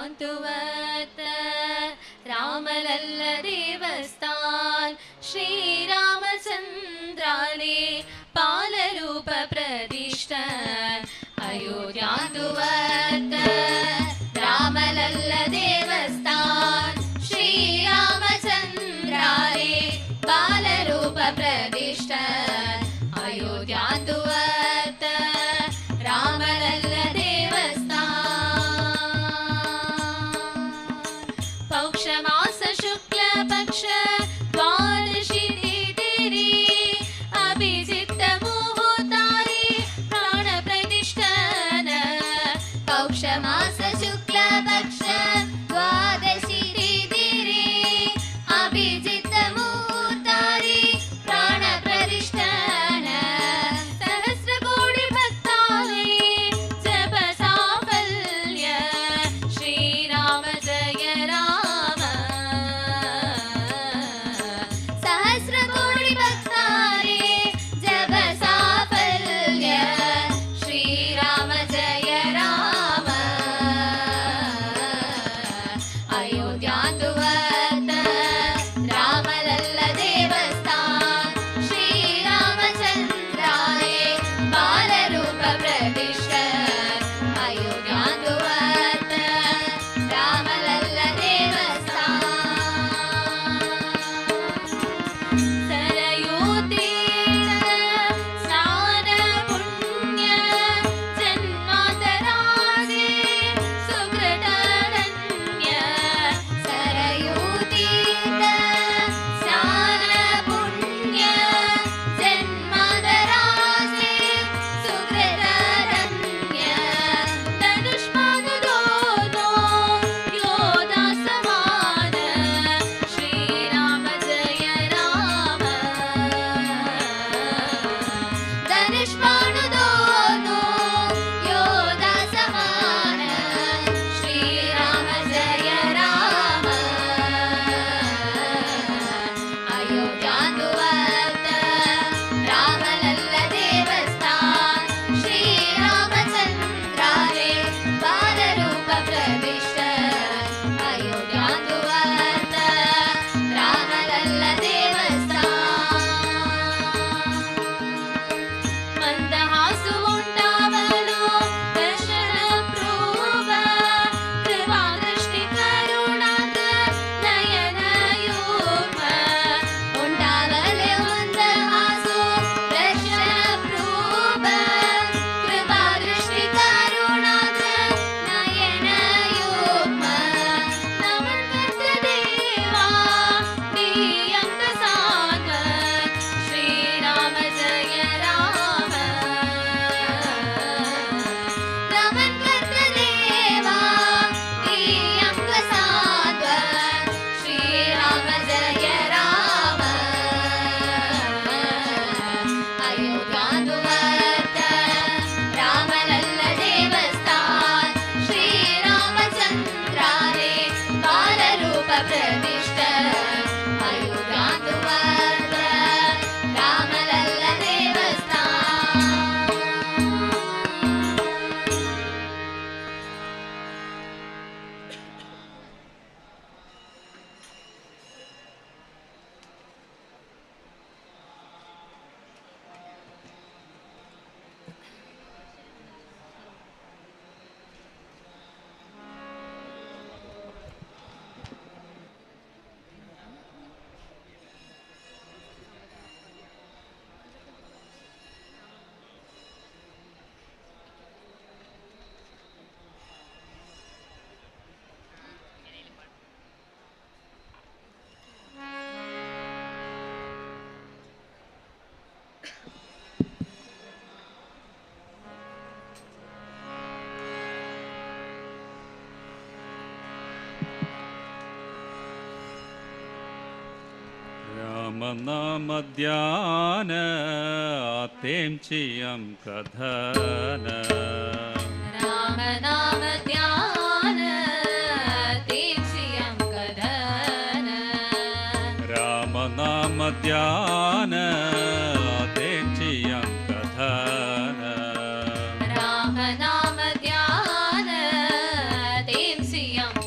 अयोध्यांतुवत रामलल्ल देवस्थान श्रीरामचंद्राले बालरूप प्रतिष्ठान अयोध्यांतुवत रामलल्ल देवस्थान श्रीरामचंद्राले बालरूप प्रतिष्ठान अयोध्यांतुवत रामलल्ल देवस्थान पौषमास शुक्ल पक्ष द्वादशी तिथि अभिजित मुहूर्तारी प्राण प्रतिष्ठान पौषमास शुक्ल पक्ष द्वादशी तिथि अभिजित मुहूर्तारी प्राण प्रतिष्ठान सहस्र कोटी भक्ताली जप साफल्य श्रीराम जय राम सहस्र कोटी भक्तारी जप साफल्य श्रीराम जय राम अयोध्यांतुवत रामलल्ल देवस्थान श्रीरामचंद्राले बालरूप प्रतिष्ठान अयोध्यांतुवत रामलल्ल देवस्थान सरयूतीर्थ स्नान पुण्य जन्मान्तराजे सुकृतधन्य सरयूतीर्थ स्नान पुण्य जन्मान्तराजे सुकृतधन्य धनुष्मान दोनो योधा समान श्रीराम जय राम धनुष्बाण दोनो योधा समान श्रीराम जय राम अयोध्यांतुवत रामलल्ल देवस्थान श्रीरामचंद्राले बालरूप प्रतिष्ठान अयोध्यांतुवत रामलल्ल देवस्थान ಮಂದಹಾಸು ಉಂಟಾವಲು ದರ್ಶನ ಪ್ರೂವ ಕೃಪಾ ದೃಷ್ಟಿ ಕರುಣಾಕ ನಯನ ಯುಗ್ಮ ಉಂಟಾವಲೆ ಮಂದಹಾಸು ದರ್ಶನ ಪ್ರೂಪ ಕೃಪಾ ದೃಷ್ಟಿ ಕರುಣಾಕ ನಯನ ಯುಗ್ಮ ನಮನ್ ಕರ್ತ ದೇವಾ ದಿಯಂಕ ಸಾಂಗ ಶ್ರೀರಾಮ ಜಯ ರಾಮ ನಮನ್ ಕರ್ತ ದೇವಾ ದಿಯಂಕ ಸಾತ್ವ ಶ್ರೀರಾಮ ಜಯ ರಾಮ ಅಯೋಧ್ಯಾಂತುವತ ರಾಮಲಲ್ಲ ದೇವಸ್ಥಾನ ಶ್ರೀರಾಮಚಂದ್ರಾಲೆ ಬಾಲರೂಪ ಪ್ರತಿಷ್ಠಾನ ಅಯೋಧ್ಯಾಂತುವತ ರಾಮಲಲ್ಲ ದೇವಸ್ಥಾನ राम नाम ध्यान तेंची आमकां धन राम नाम ध्यान तेंची आमकां धन राम नाम ध्यान तेंची आमकां धन राम नाम ध्यान तेंची आमकां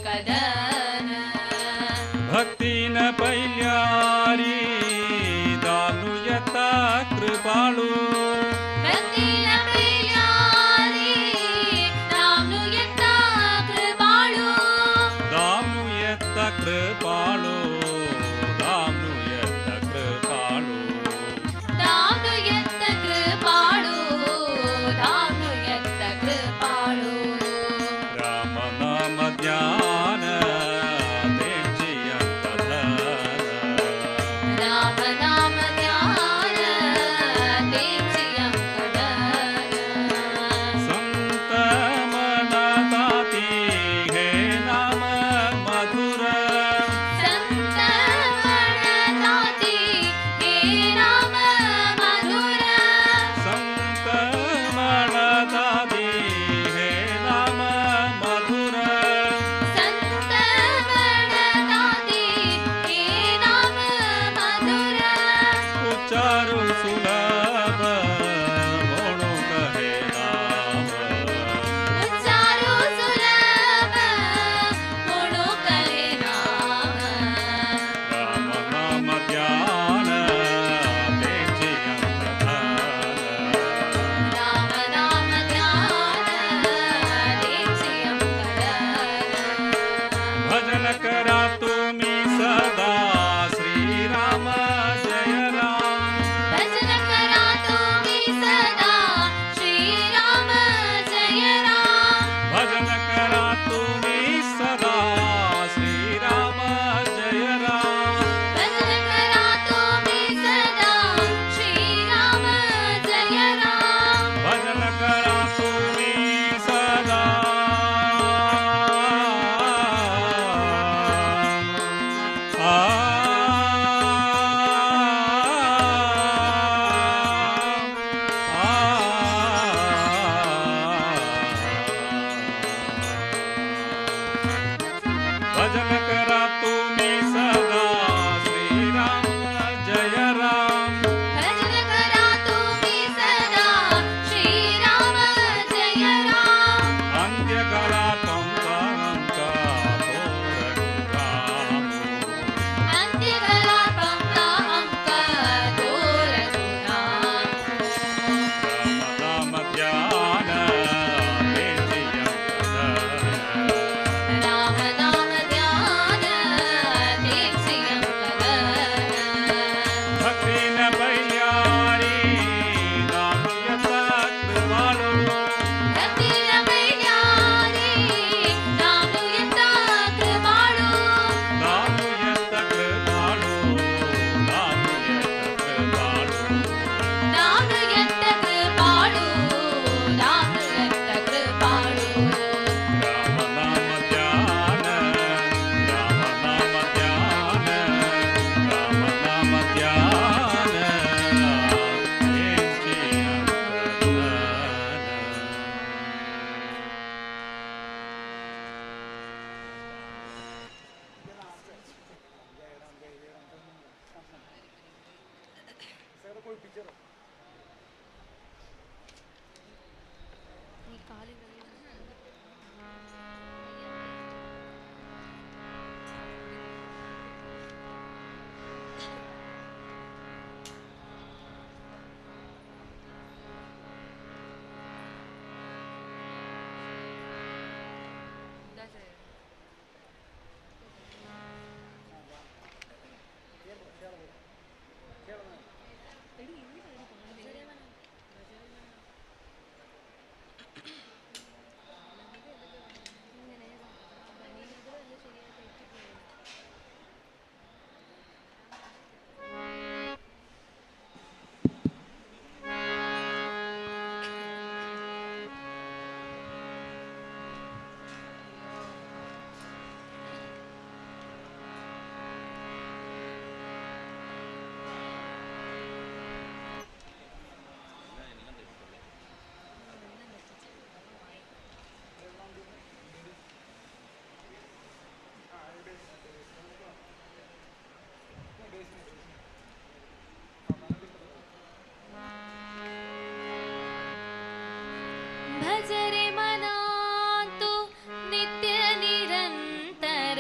करा तुम्ही सदा भजन करा तुम्ही सदा श्रीराम जय राम. भजन करा तुम्ही सदा श्रीराम जय राम. अंत्यकाला तुमचा आमका तो रघुराम. अंत्यकाला तुमचा आमका तो रघुराम. राम नाम ध्यान तेची अंकधन. राम नाम ध्यान तेची अंकधन. भक्तीन बैल्यारी नाम यथा कृपाळू. भक्तीन बैल्यारी नाम यथा कृपाळू. नाम यथा कृपाळू नाम यथा कृपाळू. नाम यथा कृपाळू नाम यथा कृपाळू. राम नाम ध्यान राम नाम ध्यान राम नाम ध्यान तेची अंकधन. भज रे मना तु नित्य निरंतर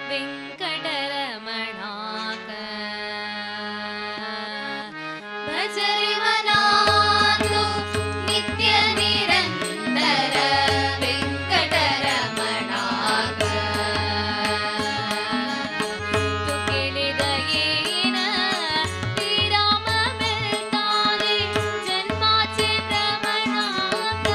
वेंकटरमणाक. भज रे मना तु नित्य निरंतर वेंकटरमणाक. तू केले दयेन श्रीराम मिळताले जन्माचे प्रमणाक.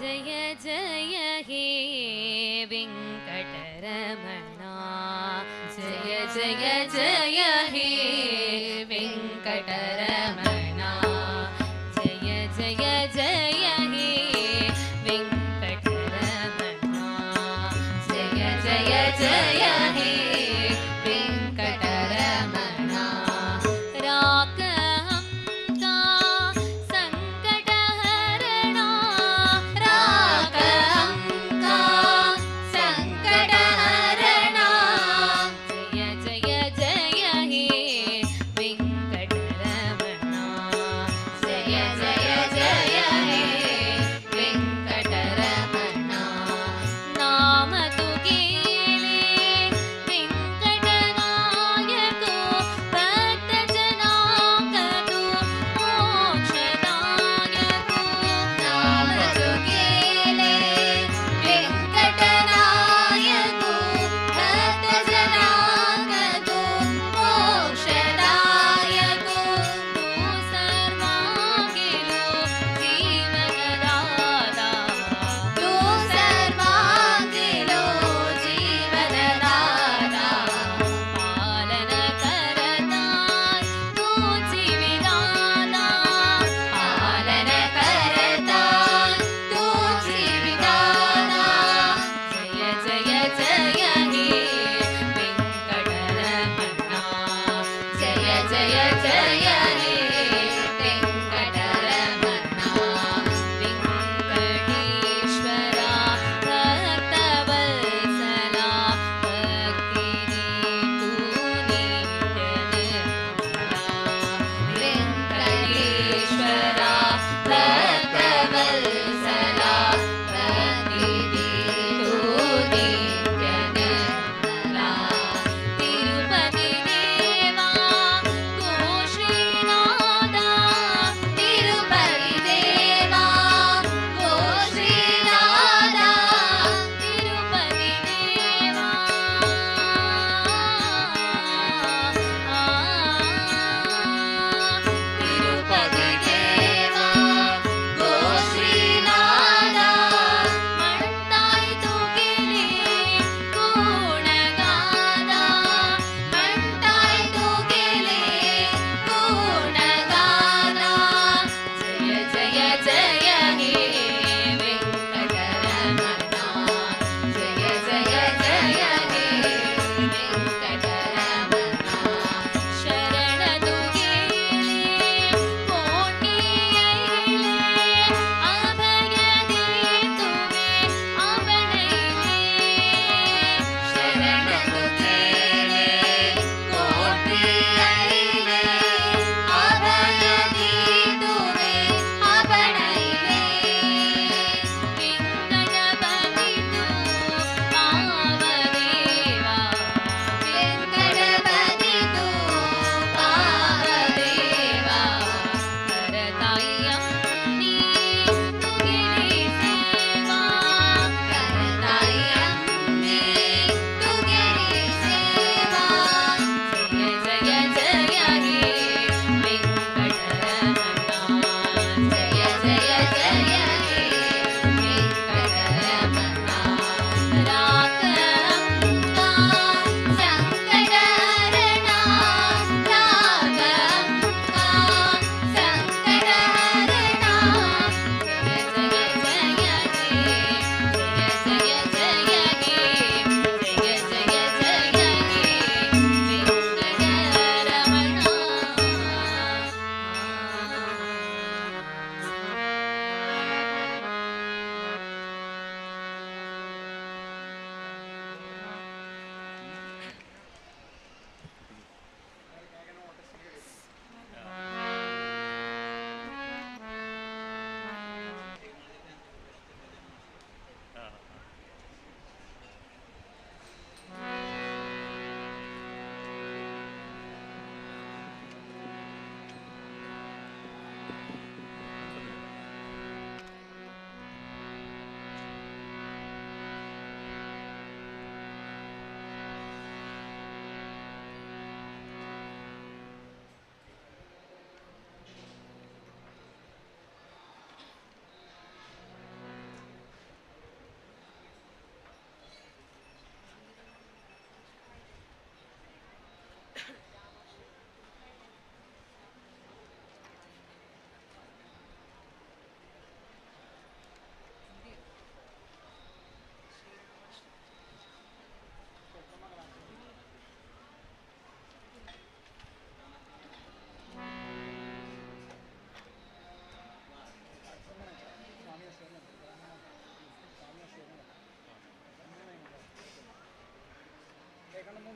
जय जय हे वेङ्कटरमणा जय जय जय हे वेङ्कटरमणा जय जय जय हे वेङ्कटरमणा जय जय जय हे वेङ्कटरमणा राकहंका संकटहरणा राकहंका संकटहरणा जय जय जय हे वेङ्कटरमणा।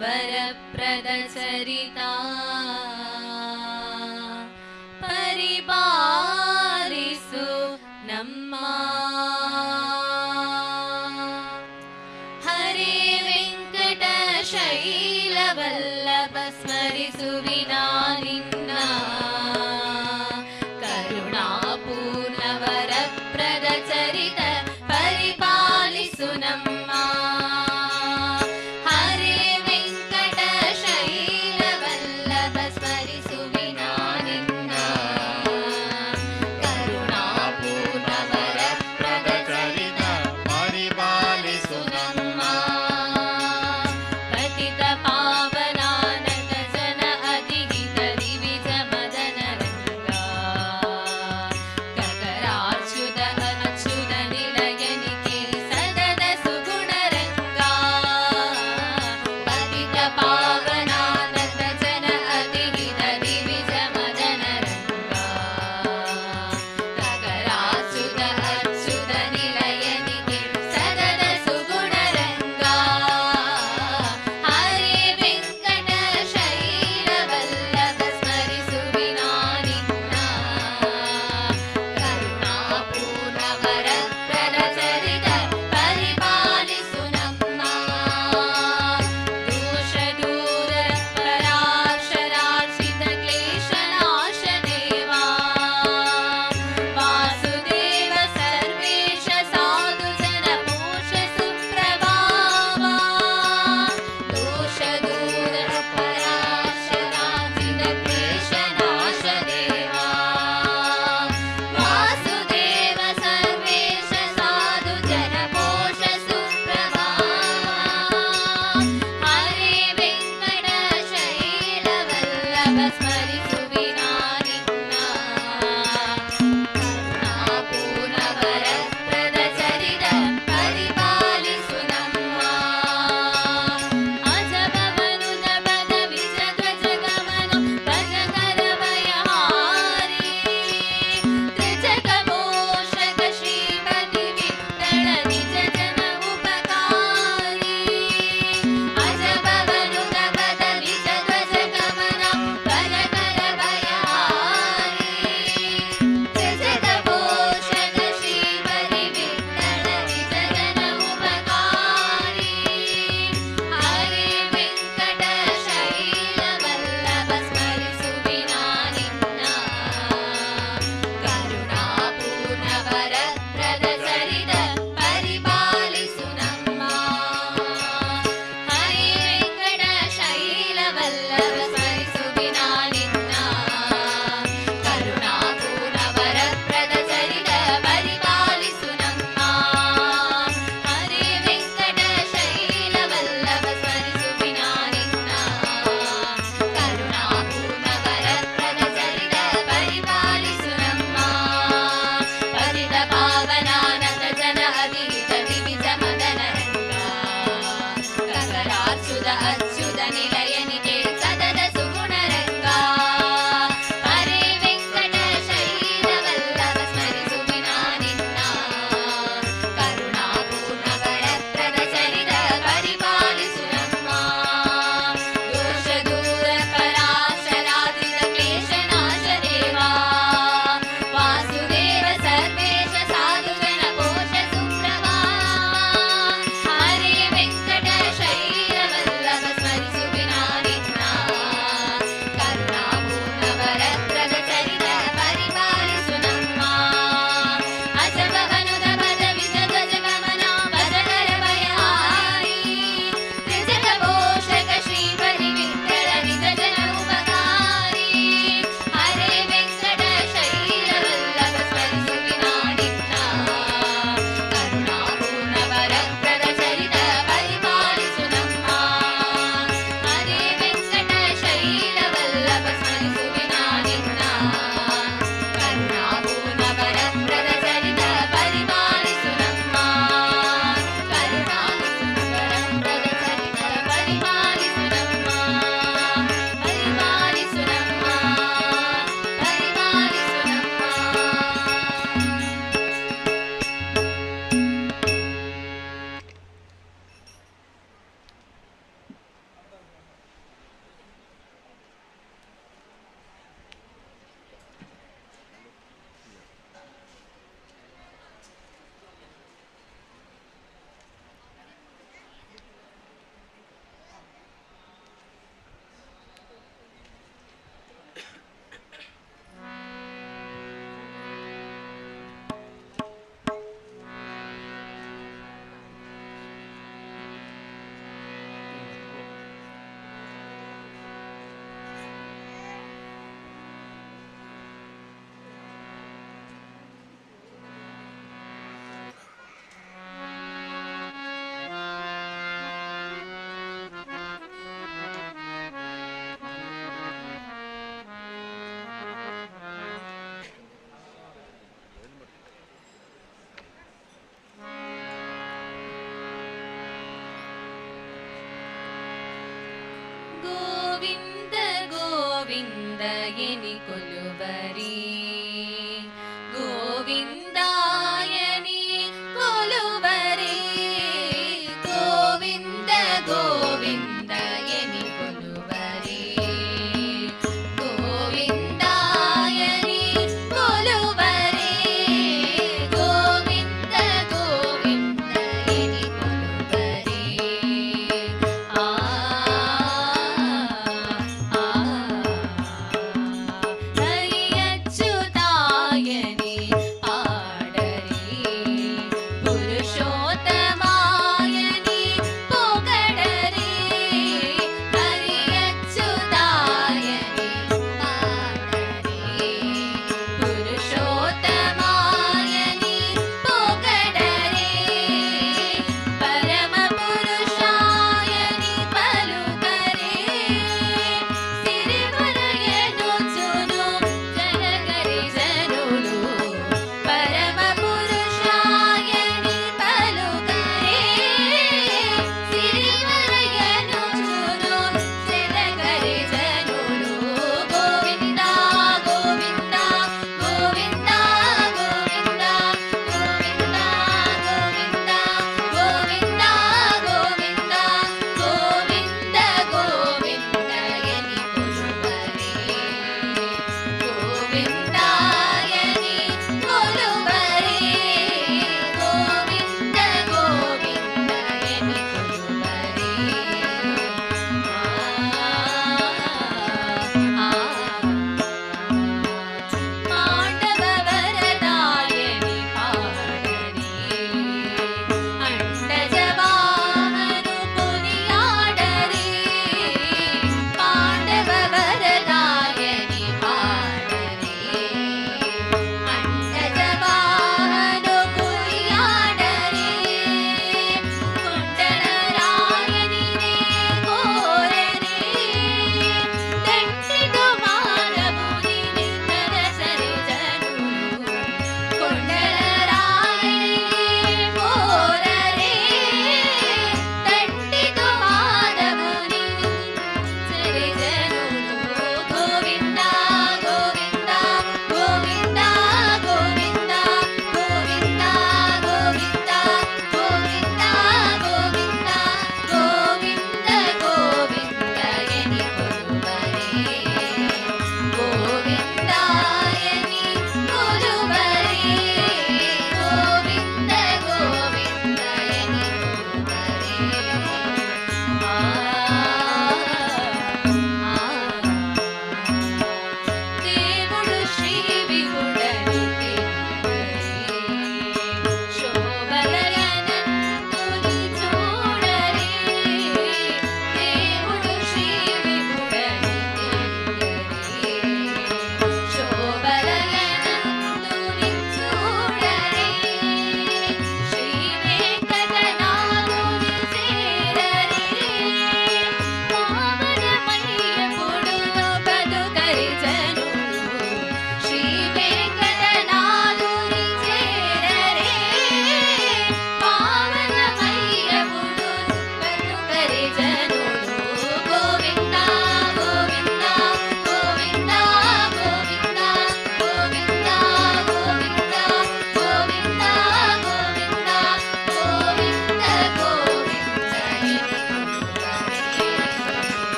वरप्रद चरिता ಪರಿಪಾಲಿಸು ನಮ್ಮ. ಹರೇ ವೆಂಕಟ ಶೈಲವಲ್ಲಭ ಸ್ಮರಿಸುವಿನ ನಿನ್ನ ಕರುಣಾಪೂರ್ಣ ವರಪ್ರದ ಚರಿತ ಪರಿಪಾಲಿಸು ನಮ್ಮ. ಹರೇ ವೆಂಕಟ ಶೈಲವಲ್ಲಭ ಸ್ಮರಿಸುವಿನ ನಿನ್ನ ಕರುಣಾಪೂರ್ಣ ವರಪ್ರದ ಚರಿತ ಪರಿಪಾಲಿಸು ನಮ್ಮ. ಪತಿತ ಪಾವನಾನಂದ ಜನ ಅತಿಹಿತ ದಿವಿಜ ಮದನ ರಂಗ ಕಕರಾಚ್ಯುತ ಅಚ್ಯುತ ನಿಲಯನಿಕೆ ಸದದ ಸುಗುಣ ರಂಗ. ಪತಿತ ಪಾವನಾನಂದ ಜನ ಅತಿಹಿತ ದಿವಿಜ ಮದನ ರಂಗ ಕಕರಾಚ್ಯುತ ಅಚ್ಯುತ ನಿಲಯನಿಕೆ ಸದದ ಸುಗುಣ ರಂಗ. ಹರೇ ವೆಂಕಟ ಶೈಲವಲ್ಲಭ ಸ್ಮರಿಸುವಿನ ನಿನ್ನ ಕರುಣಾಪೂರ್ಣ ವರಪ್ರದ ಚರಿತ ಪರಿಪಾಲಿಸು ನಮ್ಮ. ದೋಷ ದೂರ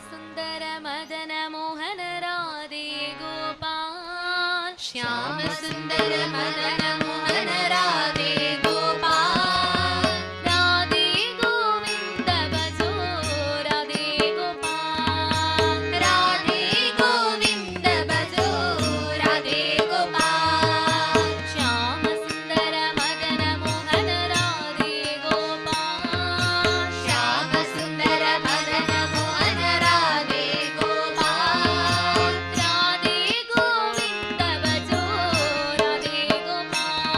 सुंदर मदन मोहन राधे गोपाल। श्याम सुंदर मदन मोहन राधे गोपाल। राधे गोविंद भजो राधे गोपाल। राधे गोविंद भजो राधे गोपाल। श्याम सुंदर मदन मोहन राधे गोपाल। श्याम सुंदर मदन मोहन राधे गोपाल। राधे गोविंद भजो राधे गोपाल।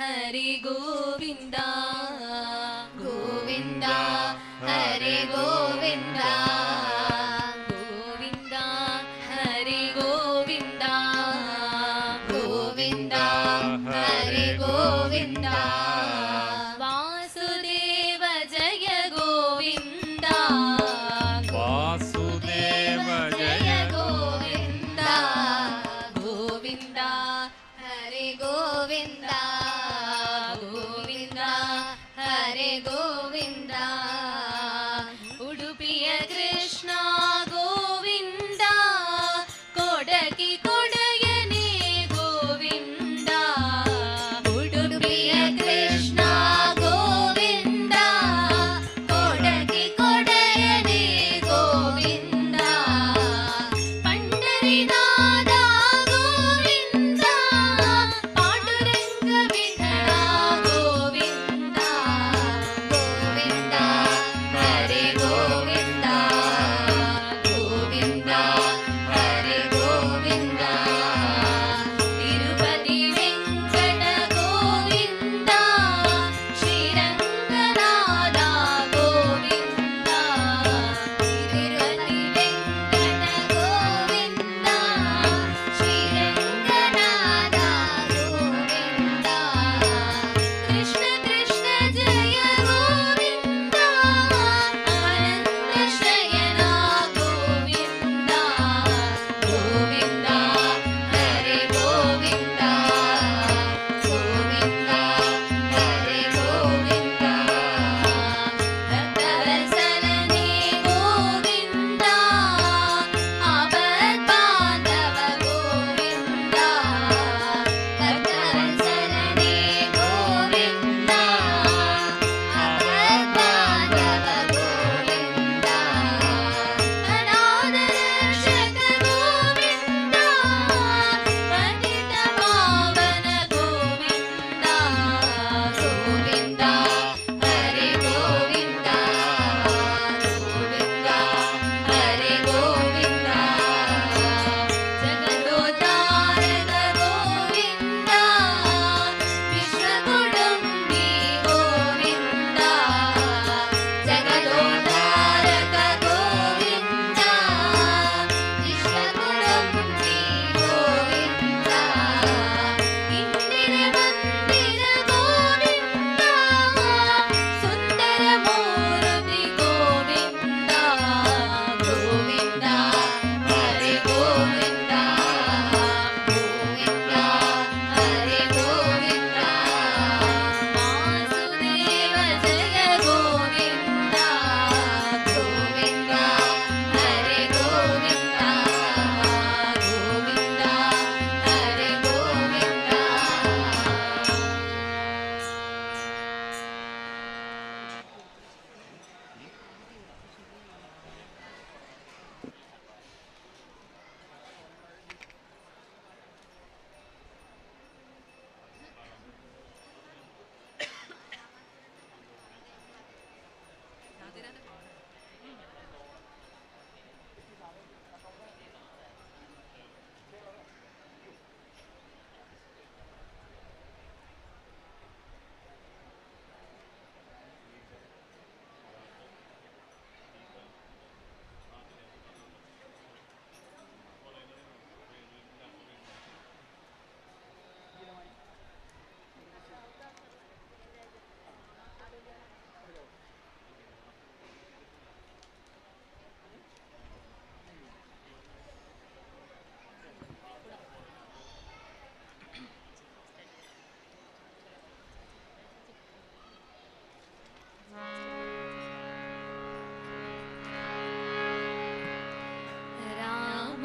हरि गोविंदा गोविंदा हरि गोविंदा गोविंदा हरि गोविंदा गोविंदा हरि गोविंदा वासुदेव जय गोविंदा वासुदेव जय गोविंदा गोविंदा हरि गोविंदा गोविंदा हरि गोविंदा उडुपिय कृष्ण गोविंदा कोडकि कोडयने गोविंदा उडुपिय कृष्ण गोविंदा कोडकि कोडयने गोविंदा पंडरीनाथ गोविंदा पांडुरंग विठ्ठला गोविंदा गोविंदा हरि गोविंदा गोविंदा हरि गोविंदा तिरुपति वेंकट गोविंदा श्रीरंगनाथ गोविंदा तिरुपति वेंकट गोविंदा श्रीरंगनाथ गोविंदा कृष्ण कृष्ण जय गोविंदा अनंत शयना गोविंदा गोविंदा हरि गोविंदा गोविंदा हरि गोविंदा भक्तवत्सलने गोविंदा आपद्बान्धव गोविंदा भक्तवत्सलने गोविंदा आपद्बान्धव गोविंदा अनाथरक्षक गोविंदा पतित पावन गोविंदा गोविंदा हरि गोविंदा गोविंदा हरि गोविंदा जगदोद्धारक गोविंदा विश्वकुटुम्बी गोविंदा जगदोद्धारक गोविंदा विश्वकुटुम्बी गोविंदा इंदिर मंदिर गोविंदा सुंदर मूर्ति गोविंदा गोविंदा हरि गोविंदा गोविंदा हरि गोविंदा वासुदेव जय गोविंदा गोविंदा हरि गोविंदा गोविंदा हरि गोविंदा। राम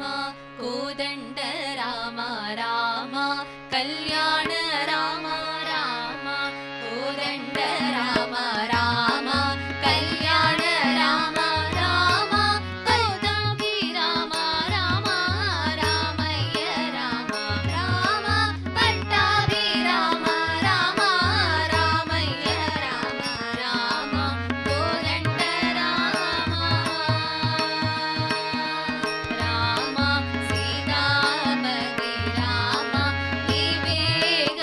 कोदण्ड राम राम कल्याण राम राम कोदण्ड राम राम कल्याण राम राम कौदाभि राम राम रामय्य राम राम पट्टाभि राम राम रामय्य राम राम कोदण्ड राम राम सीतापति राम विवेक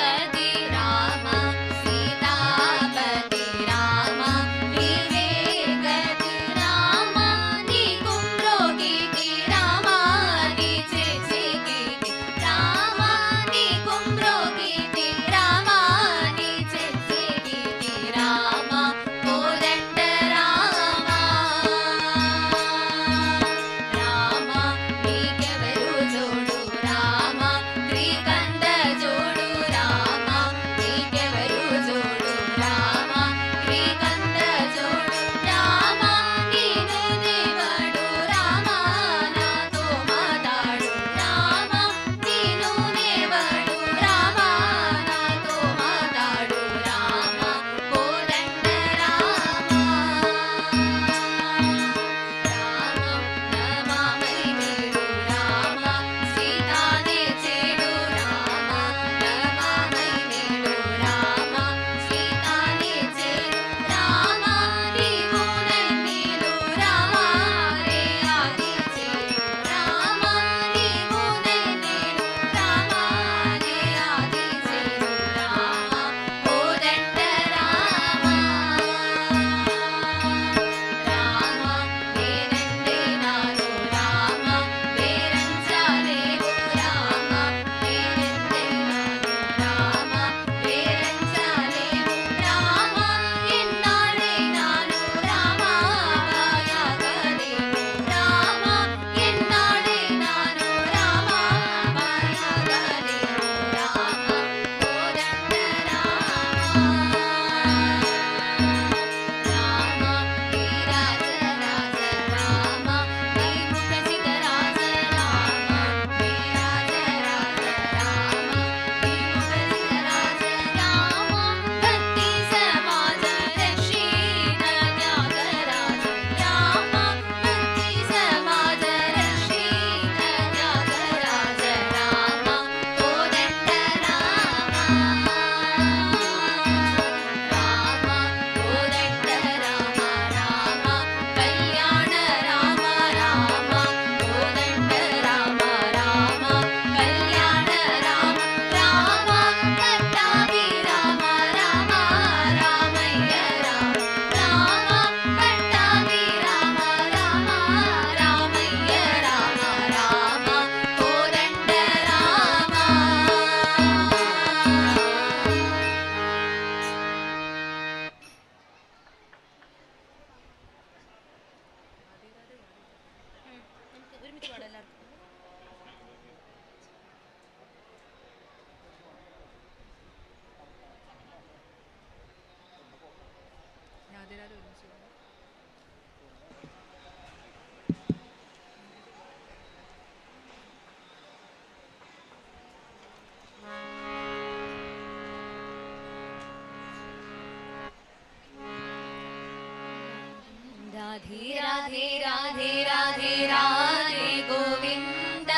राधे राधे राधे गोविंद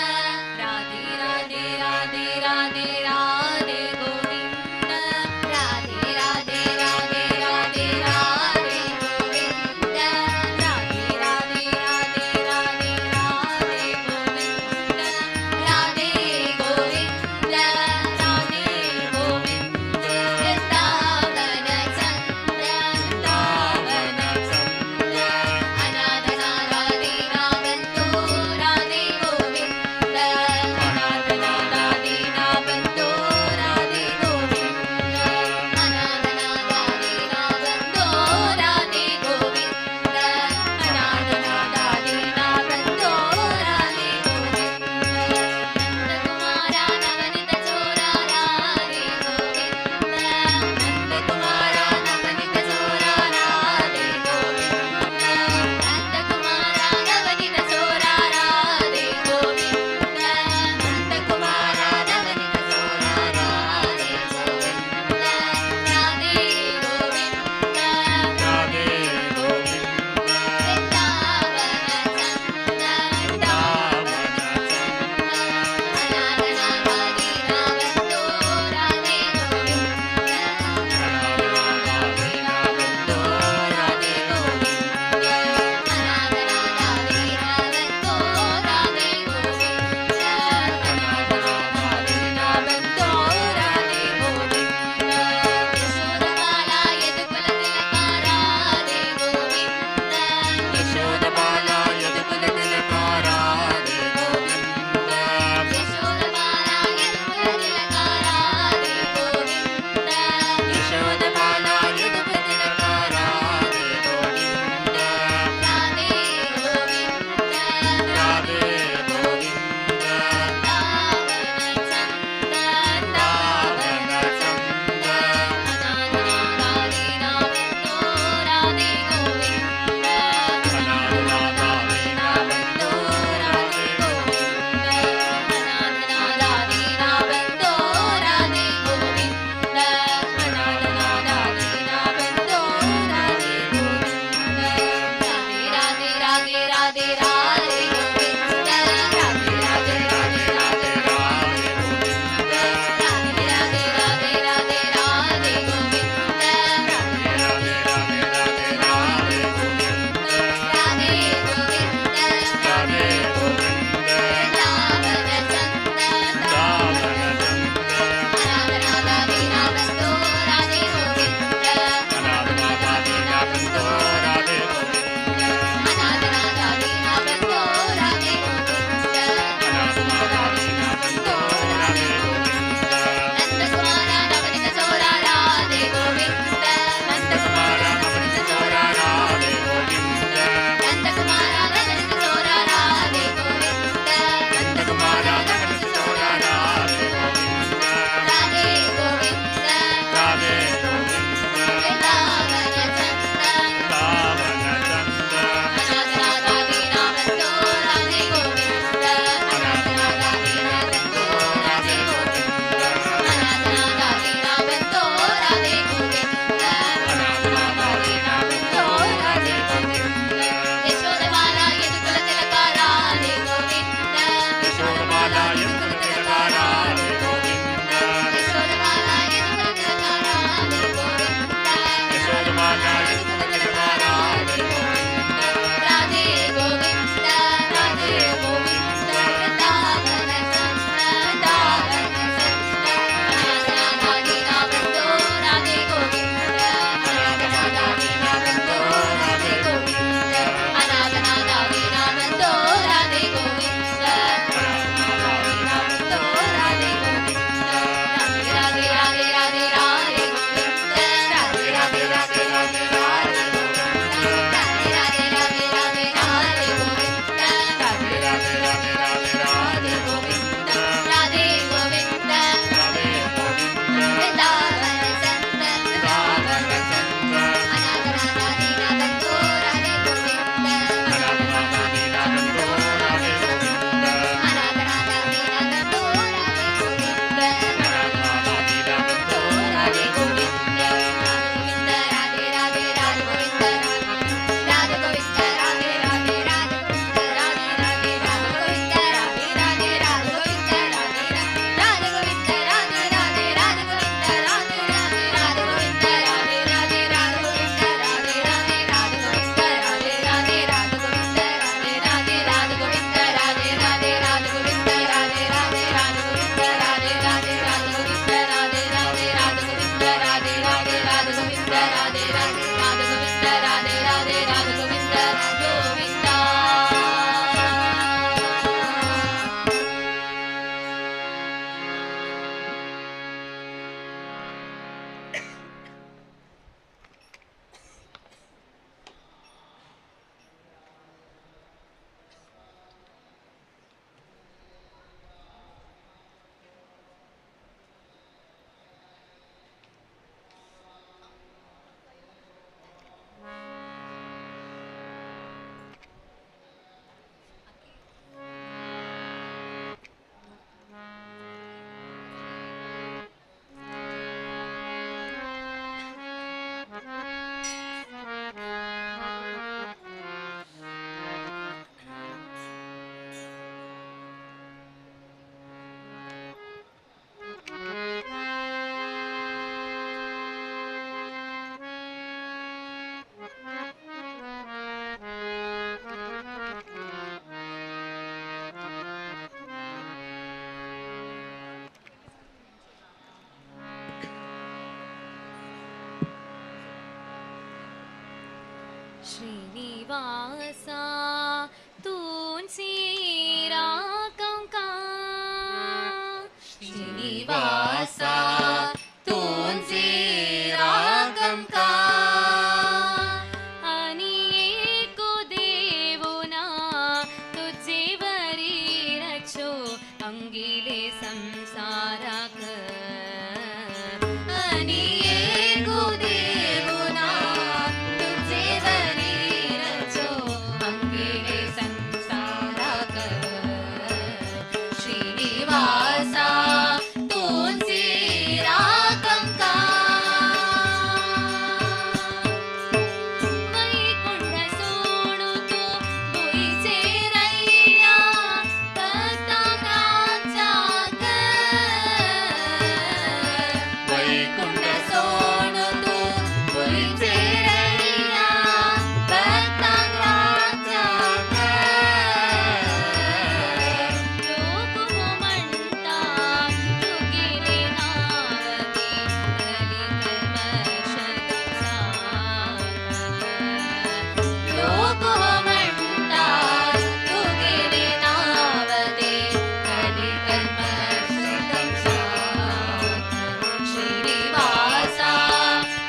राधे राधे राधे राधे राधे गोविंद राधे राधे राधे राधे राधे गोविंद राधे राधे राधे राधे राधे गोविंद राधे गोविंद राधे गोविंद वृंदावन चंद्र वृंदावन चंद्र अनाथ राधे श्रीनिवासा तुझे रागंका आणि एको देवना तुझे वरी रक्षो अंगिले संसाराक आणि एको देवना तुझे वरी रक्षो अंगिले संसाराक श्रीनिवासा तुझे रागंका वैकुंठ सोडू तू भुईचे रैया भक्तांच्या वैकुंठ सोडू तू भुईचे रैया भक्तांच्या लोक हो म्हणता तू गेले नावती कली लोक हो म्हणतात तू गेले नावते कली श्रीनिवासा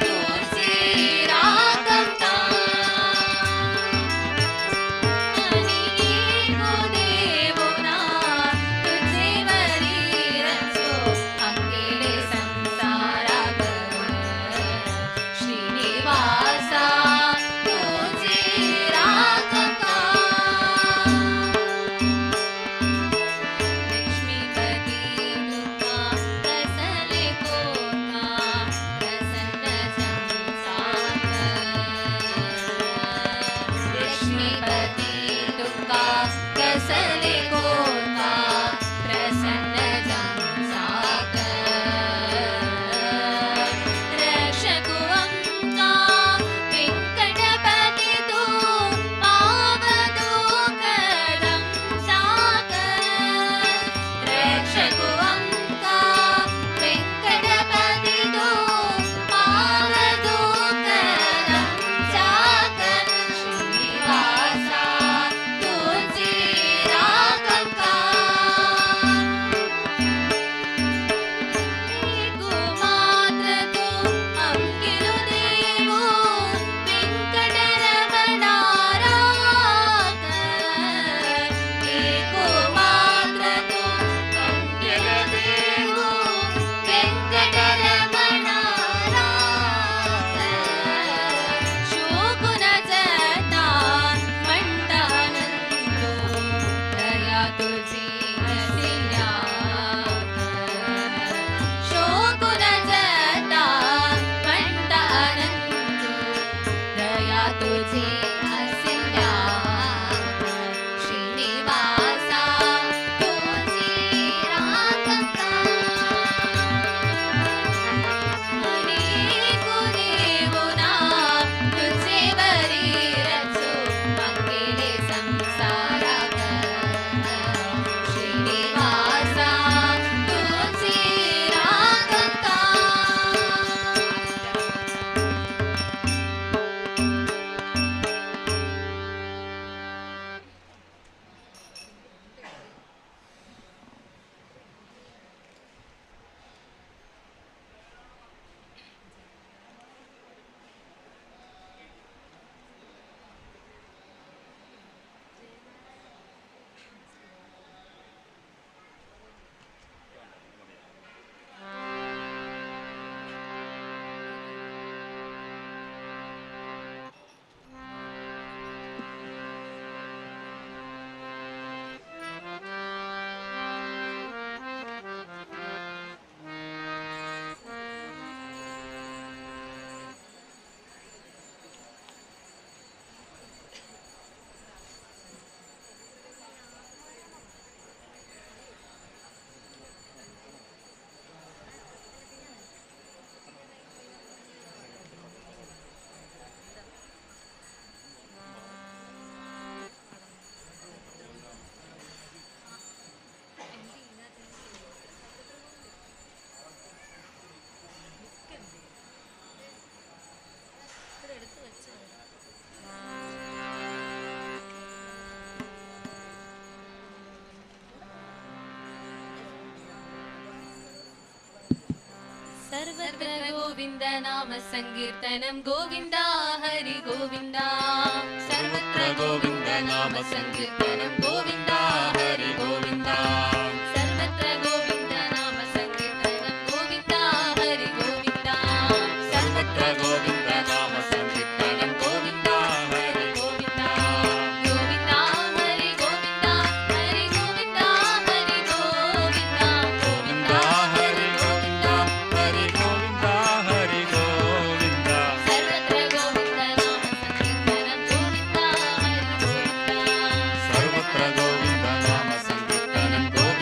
तुझे रागंका आणि एको देवना तुझे वरी रचो अंगिले संसाराक श्रीनिवासा तुझे रागंका लक्ष्मीपती तुका कसले कोठा प्रसन्न संसार लक्ष्मीपती तुका कसले कोठा प्रसन्न जंसाक रक्षकु अंका वेंकटपती तू पावदुःखदं साक रक्षकु अंका वेंकटपती तू पावदुःखदं साक श्रीनिवासा तुझे रागंका सर्वत्र गोविन्द नाम सङ्कीर्तनं गोविन्द हरि गोविन्द। सर्वत्र गोविन्द नाम सङ्कीर्तनं गोविन्द हरि गोविन्द। सर्वत्र गोविन्द नाम सङ्कीर्तनं गोविन्द हरि गोविन्द। सर्वत्र गोविन्द नाम सङ्कीर्तनं गोविन्द हरि गोविन्द। गोविन्द हरि गोविन्द हरि गोविन्द हरि गोविन्द। गोविन्द हरि गोविन्द हरि गोविन्द हरि गोविन्द। सर्वत्र गोविन्द नाम सङ्कीर्तनं गोविन्द हरि गोविन्द। सर्वत्र गोविन्द नाम सङ्कीर्तनं गोविन्द।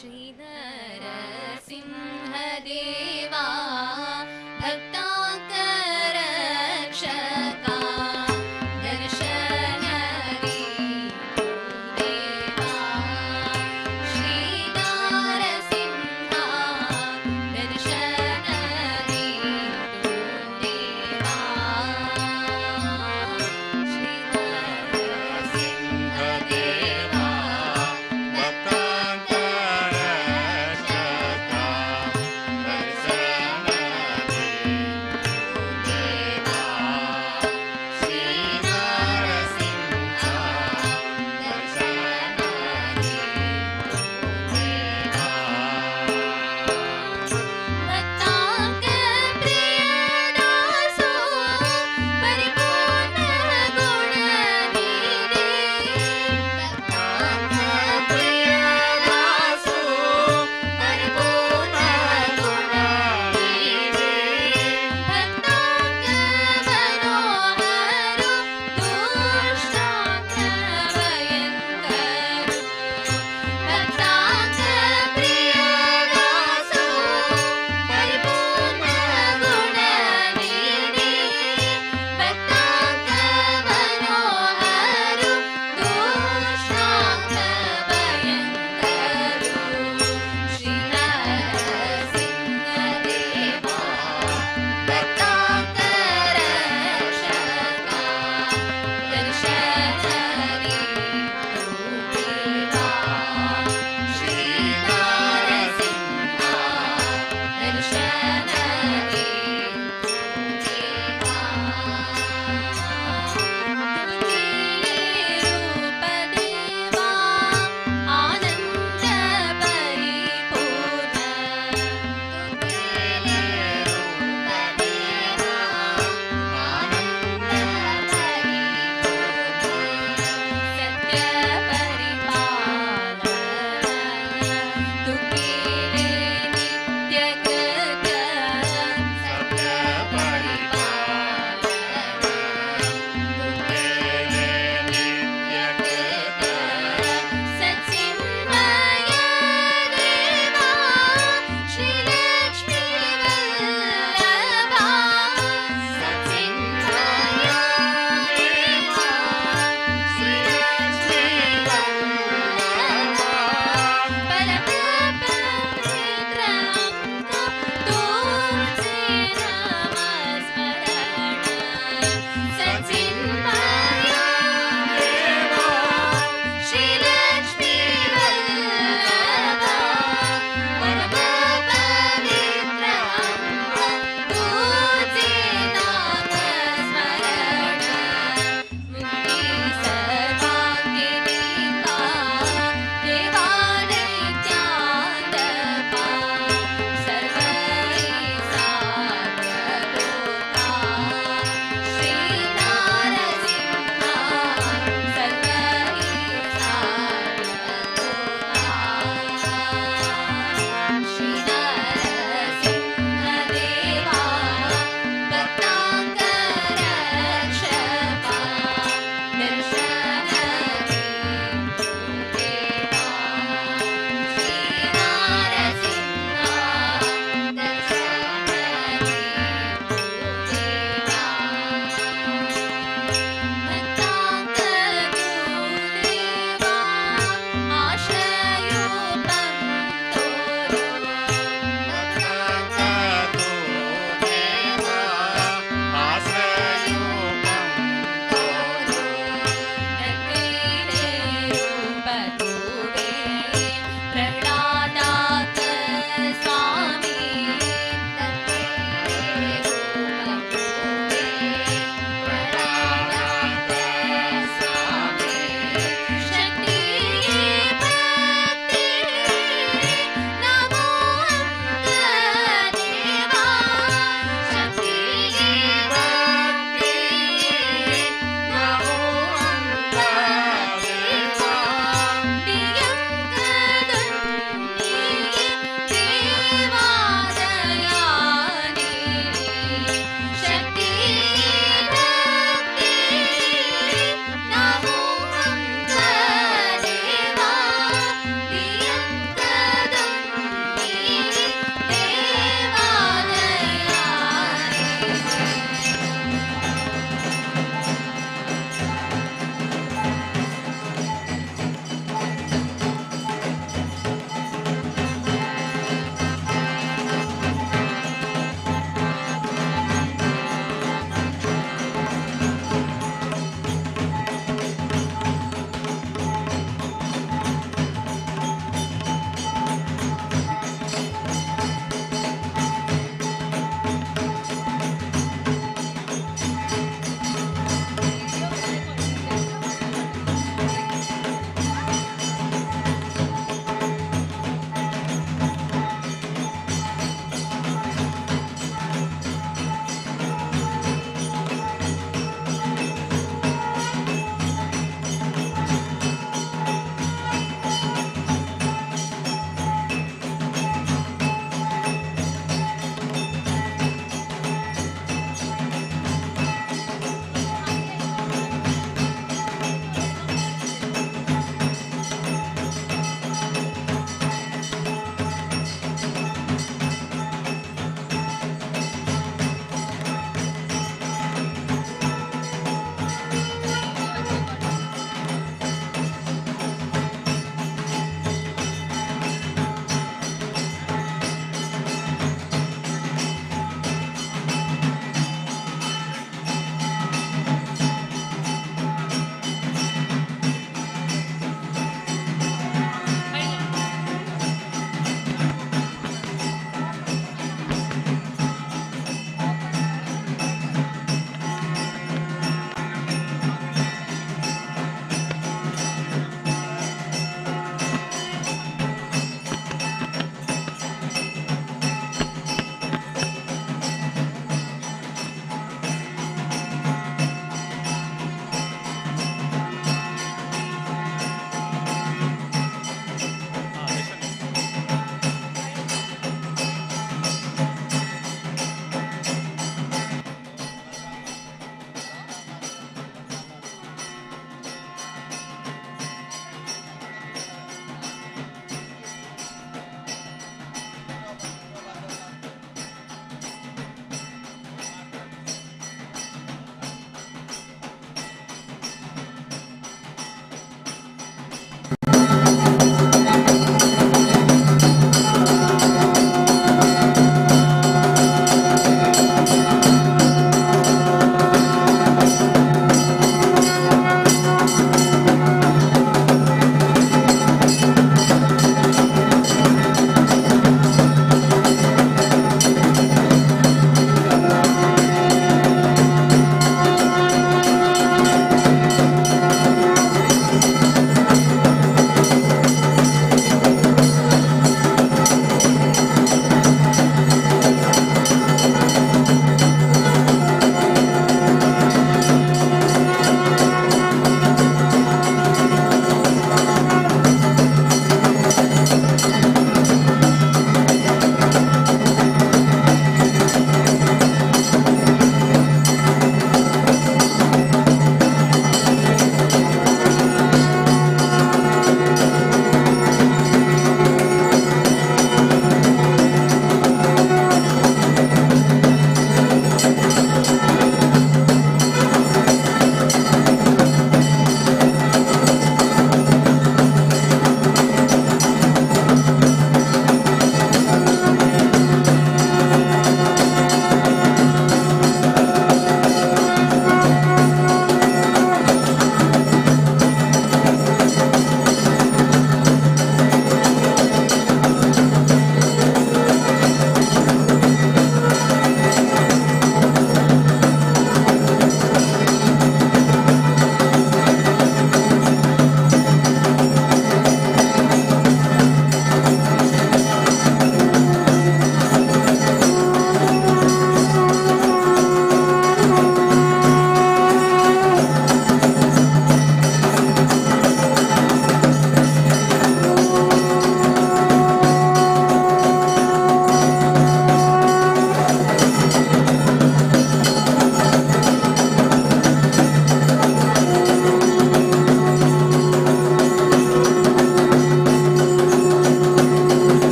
श्री नरसिंह देवा भक्तांक रक्षका दर्शन देवा श्री नरसिंहा दर्शन देवा श्री नरसिंह देवा भक्तांक रक्षका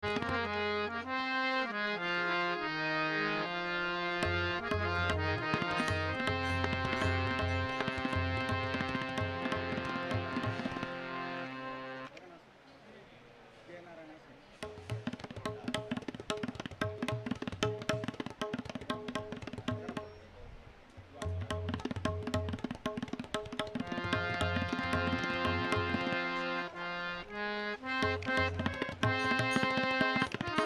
Thank you.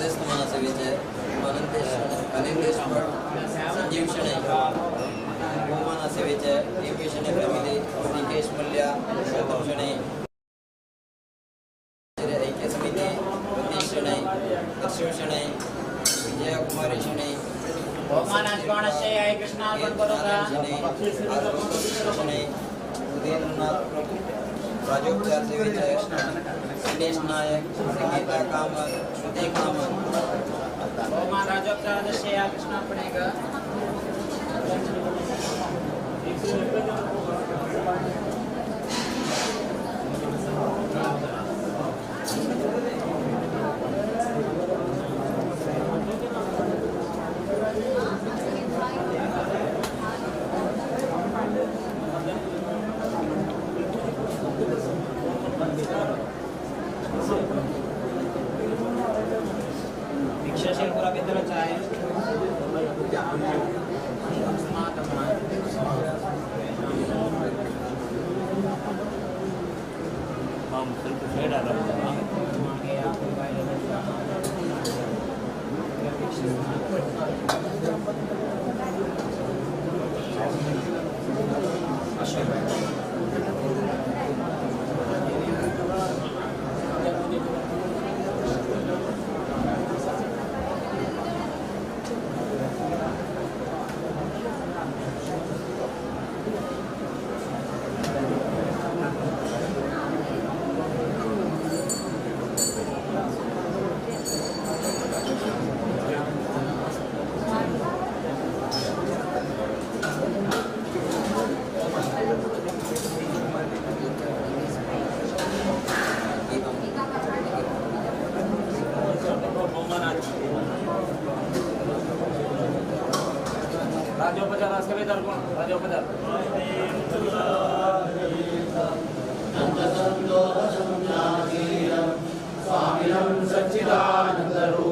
उदयस्तमाना सेवेचे अनिल देशभट, संजीव शणै. बहुमाना सेवेचे A P Shenoy family, Nikesh Mallya, Gautam Shenoy. ऐक्य समिती, रतीश शणै, दर्शन शणै, विजया कुमारी शणै, शणै, उदयेंद्रनाथ प्रभू. राजोपचार सेवेचे दिनेश नायक, संगीता कामत, श्रुती कामत. स्वामिनं सच्चिदानन्दरूपं